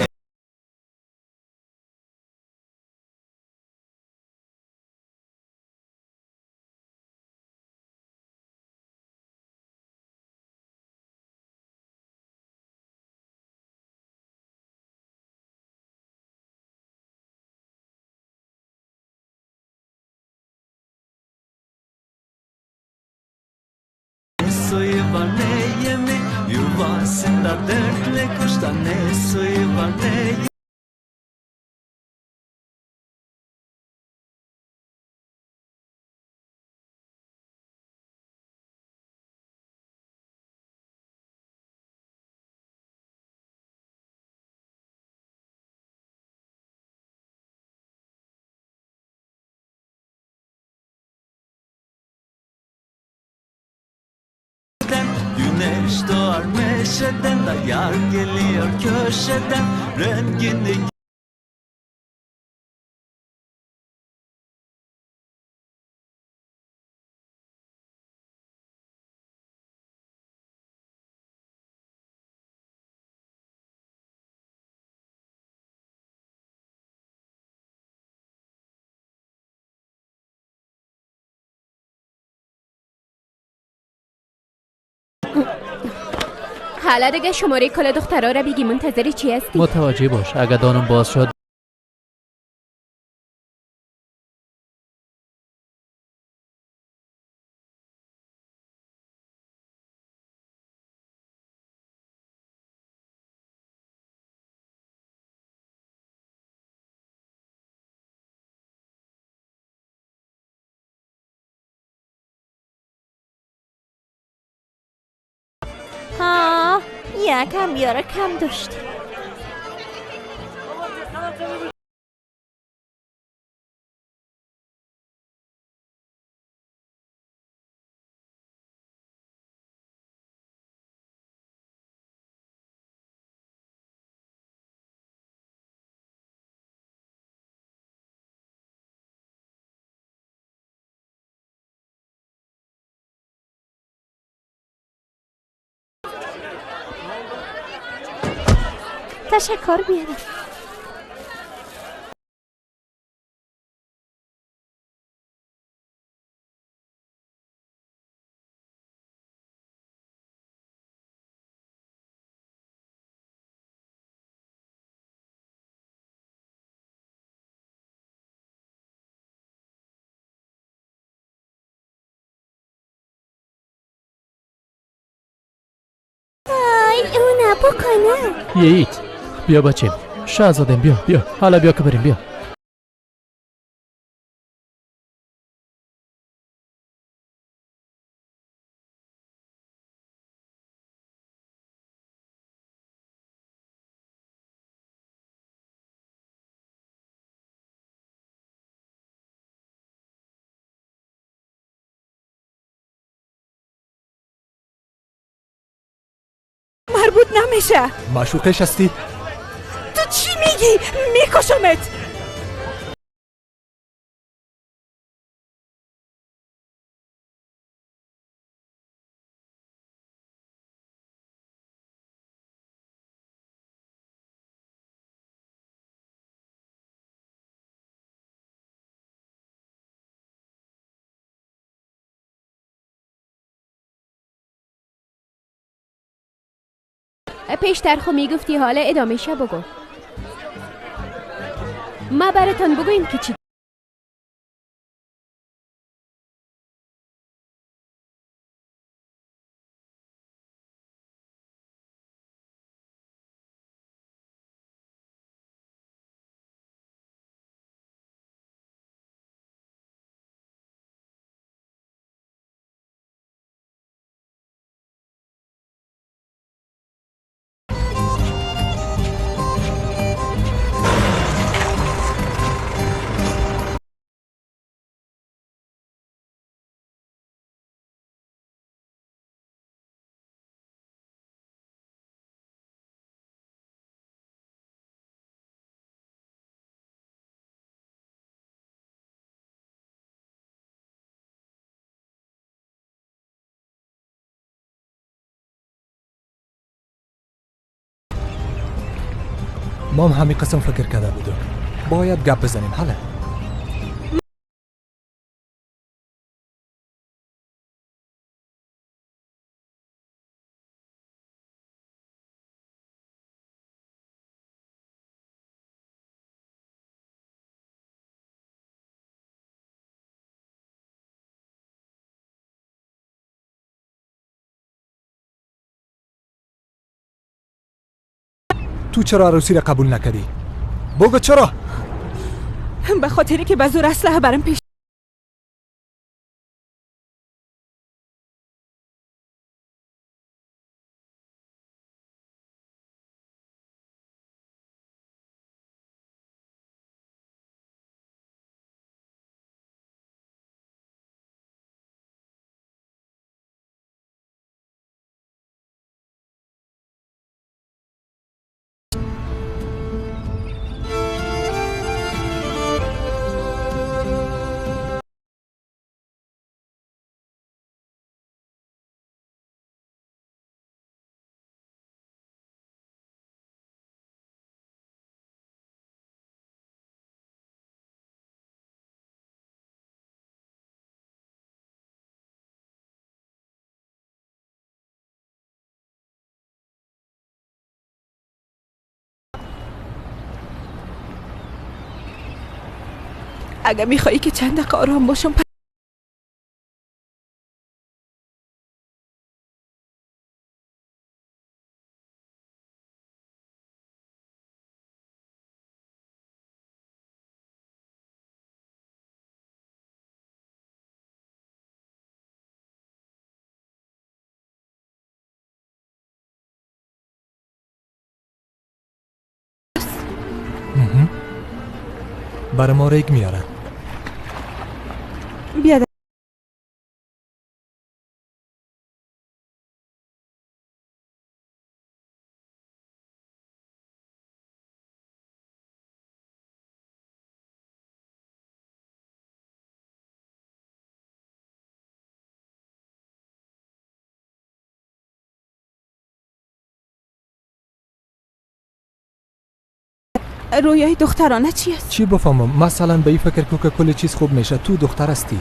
suyu var ne yemi, yuvasında dertli kuşta ne suyu var ne Güneş doğar meşeden da yar geliyor köşeden rengini حالا دیگه شماره کل دخترها را بگی. منتظر چی هستی؟ متوجه باش، اگه دانم باز شد ها، یکم بیاره کم داشت. تشکر بیارم. آی اونا بکنم. ییت بیا بچیم، شاهزادم بیا بیا، حالا بیا که بریم، بیا. مربوط نمیشه. معشوقش هستی؟ تو چی میگی؟ میکشمت. پیشتر خو میگفتی، حالا ادامه شه بگو. ما براتان بگویم که چی ما هم همین قسم فکر کرده بودم. باید گپ بزنیم. حالا تو چرا عروسی را قبول نکردی؟ بگو چرا؟ به خاطری که به زور اسلحه برم پیش اگه میخوایی که چند دقیقه آرام باشم برای ما ریگ میارن. بیا رویای دخترانه چی است؟ چی بفهمم؟ مثلا به این فکر کو که کل چیز خوب میشه. تو دختر هستی.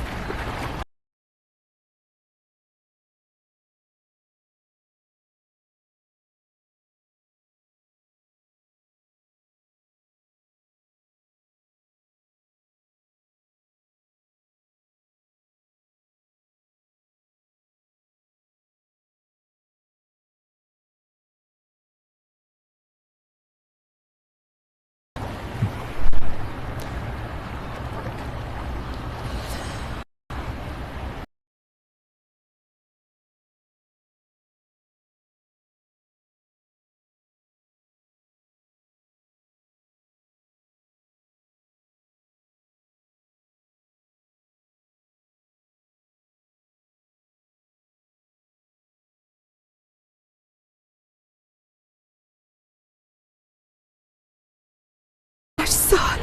سال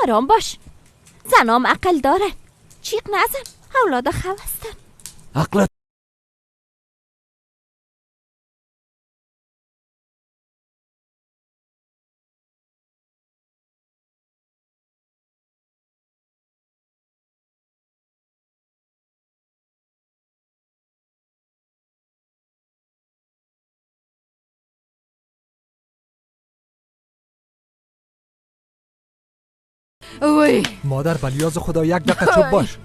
آرام باش. زنام عقل دارن. چیق نزن. اولادا خو هستن. عقلت وای مادر بلیاز خدا یک دقیقه چوب باش.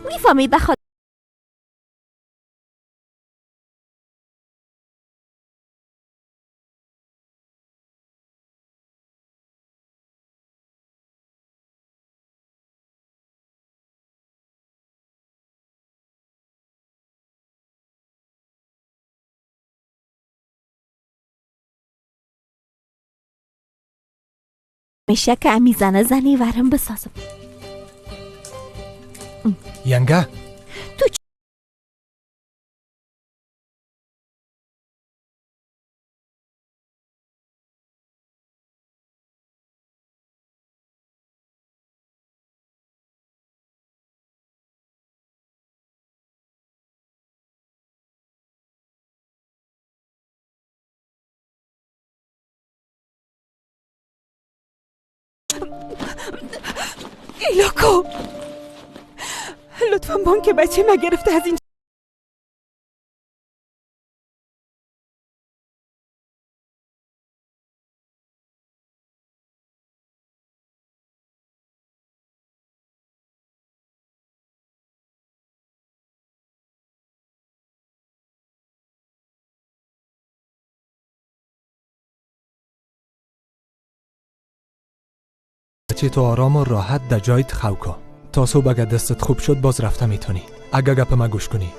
میفهمی بخاطر میشه که امی زنه زنی ورم بسازم. ینگه تو ایلاکو لطفا بانک بچه ما گرفته از این بچه تو آرام و راحت در جایت خو کن. تا صبح اگه دستت خوب شد باز رفته میتونی. اگه گپ ما گوش کنی.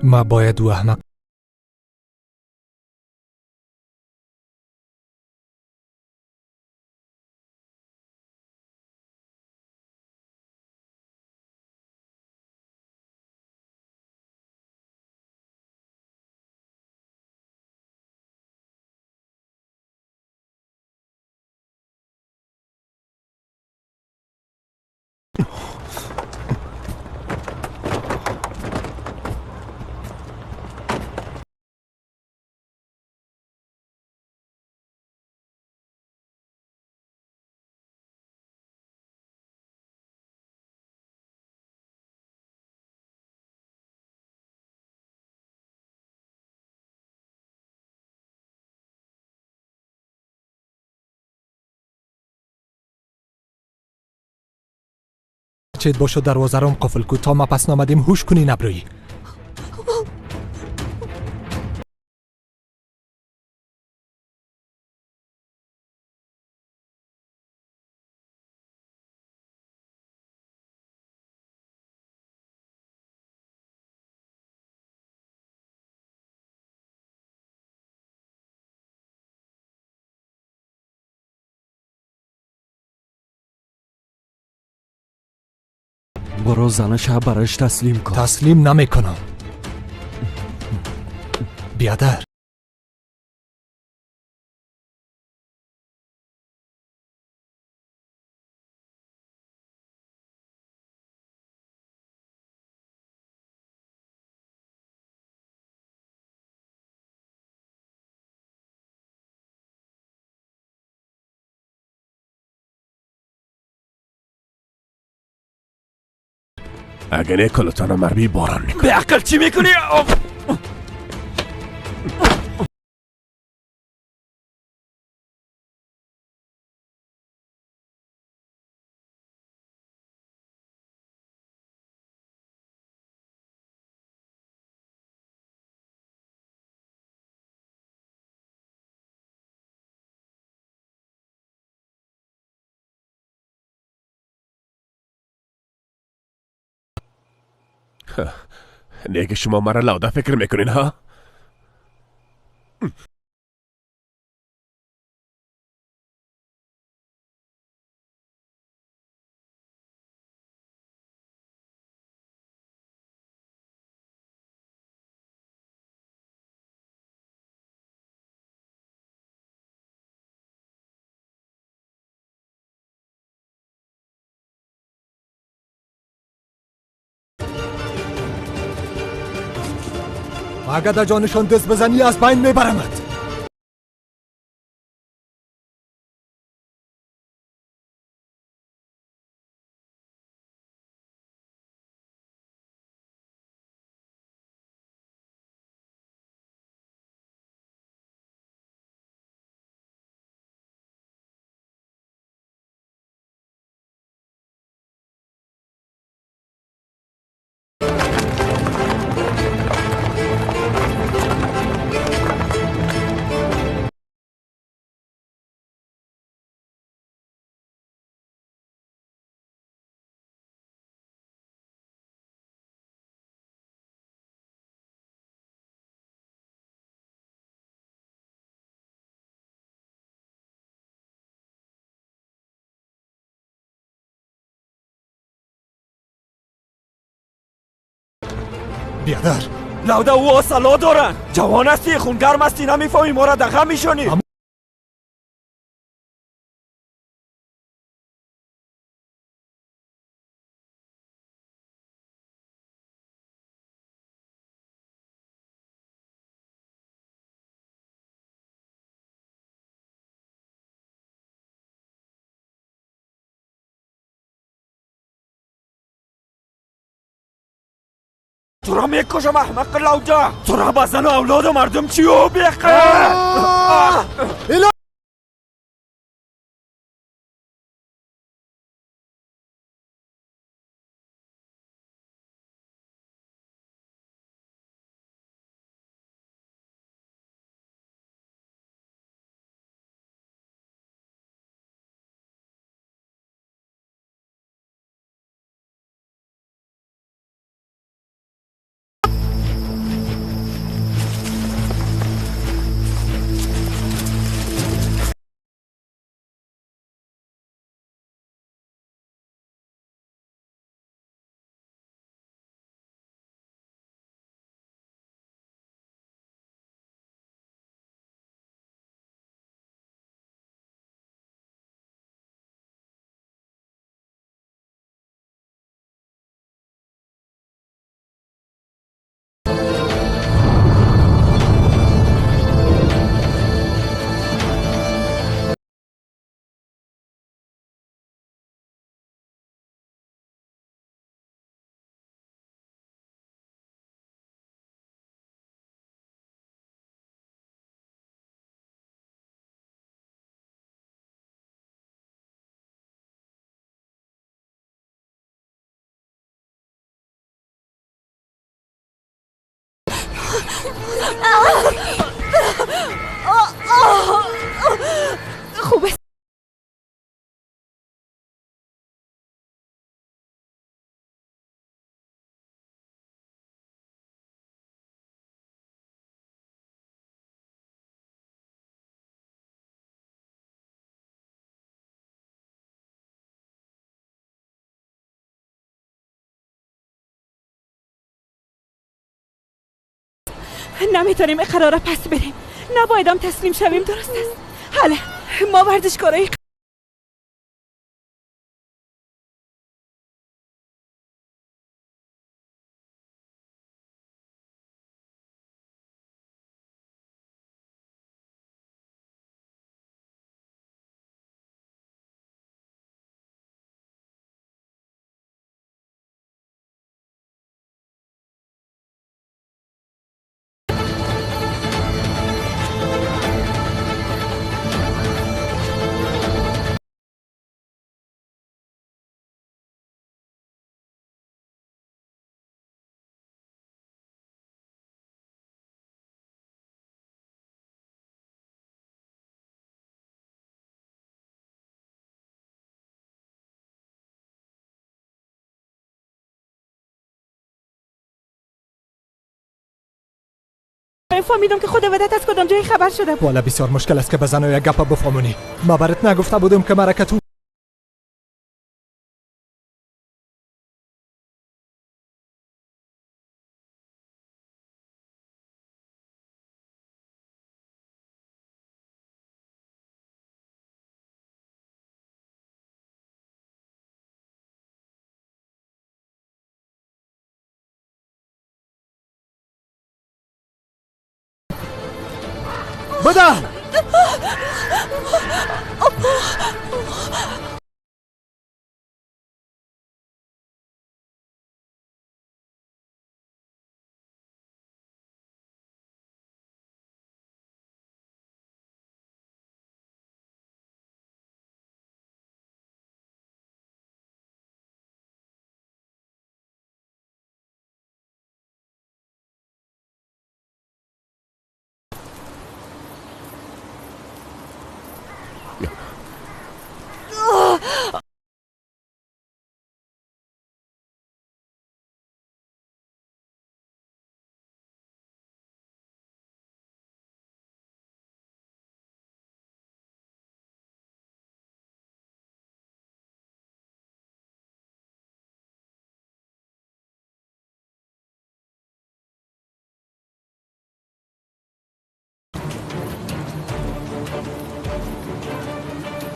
ما باید او احمق چید باشو دروازه رام قفل کو تا ما پس نامدیم هوش کنی نبروی. Боро занаша бараш таслим кун. Таслим намекунам. Биадар. اگه نه کلتان مرمی باران میکنم. به عقل چی میکنی؟ نه که شما مرا لاوده فکر میکنین ها؟ اگر در جانشان دست بزنی از بین میبرمت. بیادر لاوده او سلا دارن. جوان هستی، خونگرم هستی، نمیفهمی ما را دغه میشونی. تو را میکشم احمق لاوده. تو را با زن و اولاد و مردم چی او بیقه؟ خوب نمیتونیم قراره پس بریم. نبایدم تسلیم شویم، درست است؟ حالا ما ورزشکارای فهمیدم که خود ودت از کدام جای خبر شده. والا بسیار مشکل است که به زنای یک گپ بفهمونی. ما برات نگفته بودم که مرکه تو بده.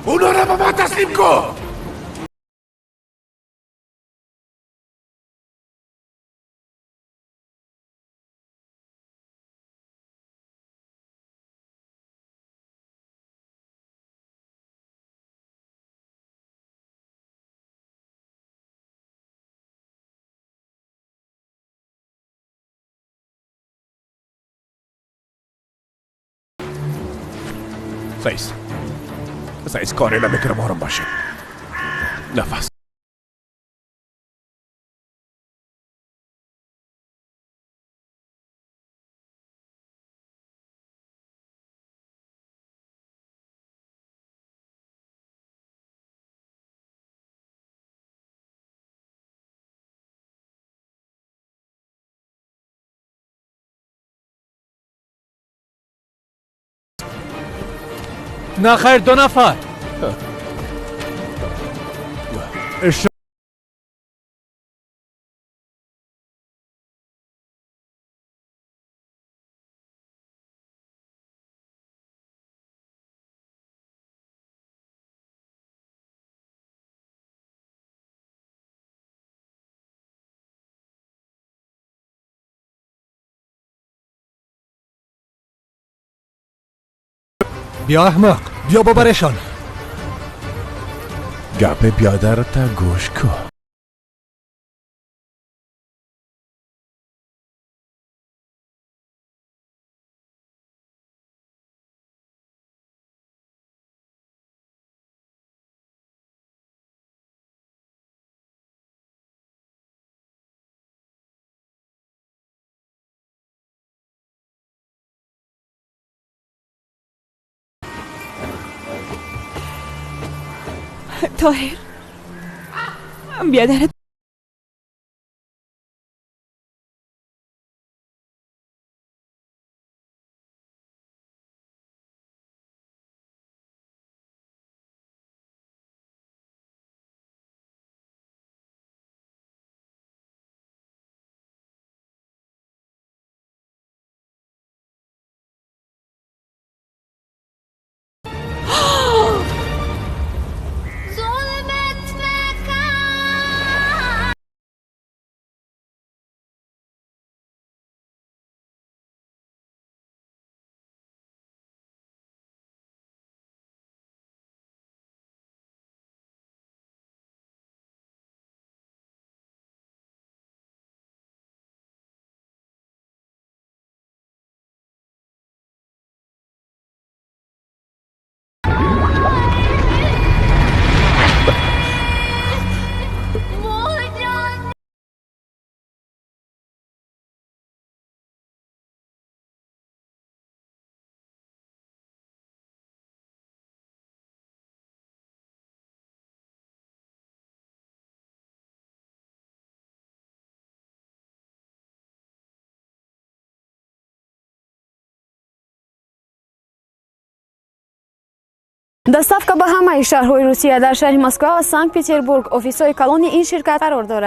اونا را به ما تسلیم کن. سایز سایز کاری نمیکنم، آرام باشه. نفس. نه خیر، 2 نفر. بیا احمق، بیا ببرشان. گپ بیادر تا گوش کن. طاهر بیادرت Доставка ба ҳамаи шаҳрҳои Русия. Дар шаҳри Москва ва Санкт Петербург офисҳои калони ин ширкат қарор дорад.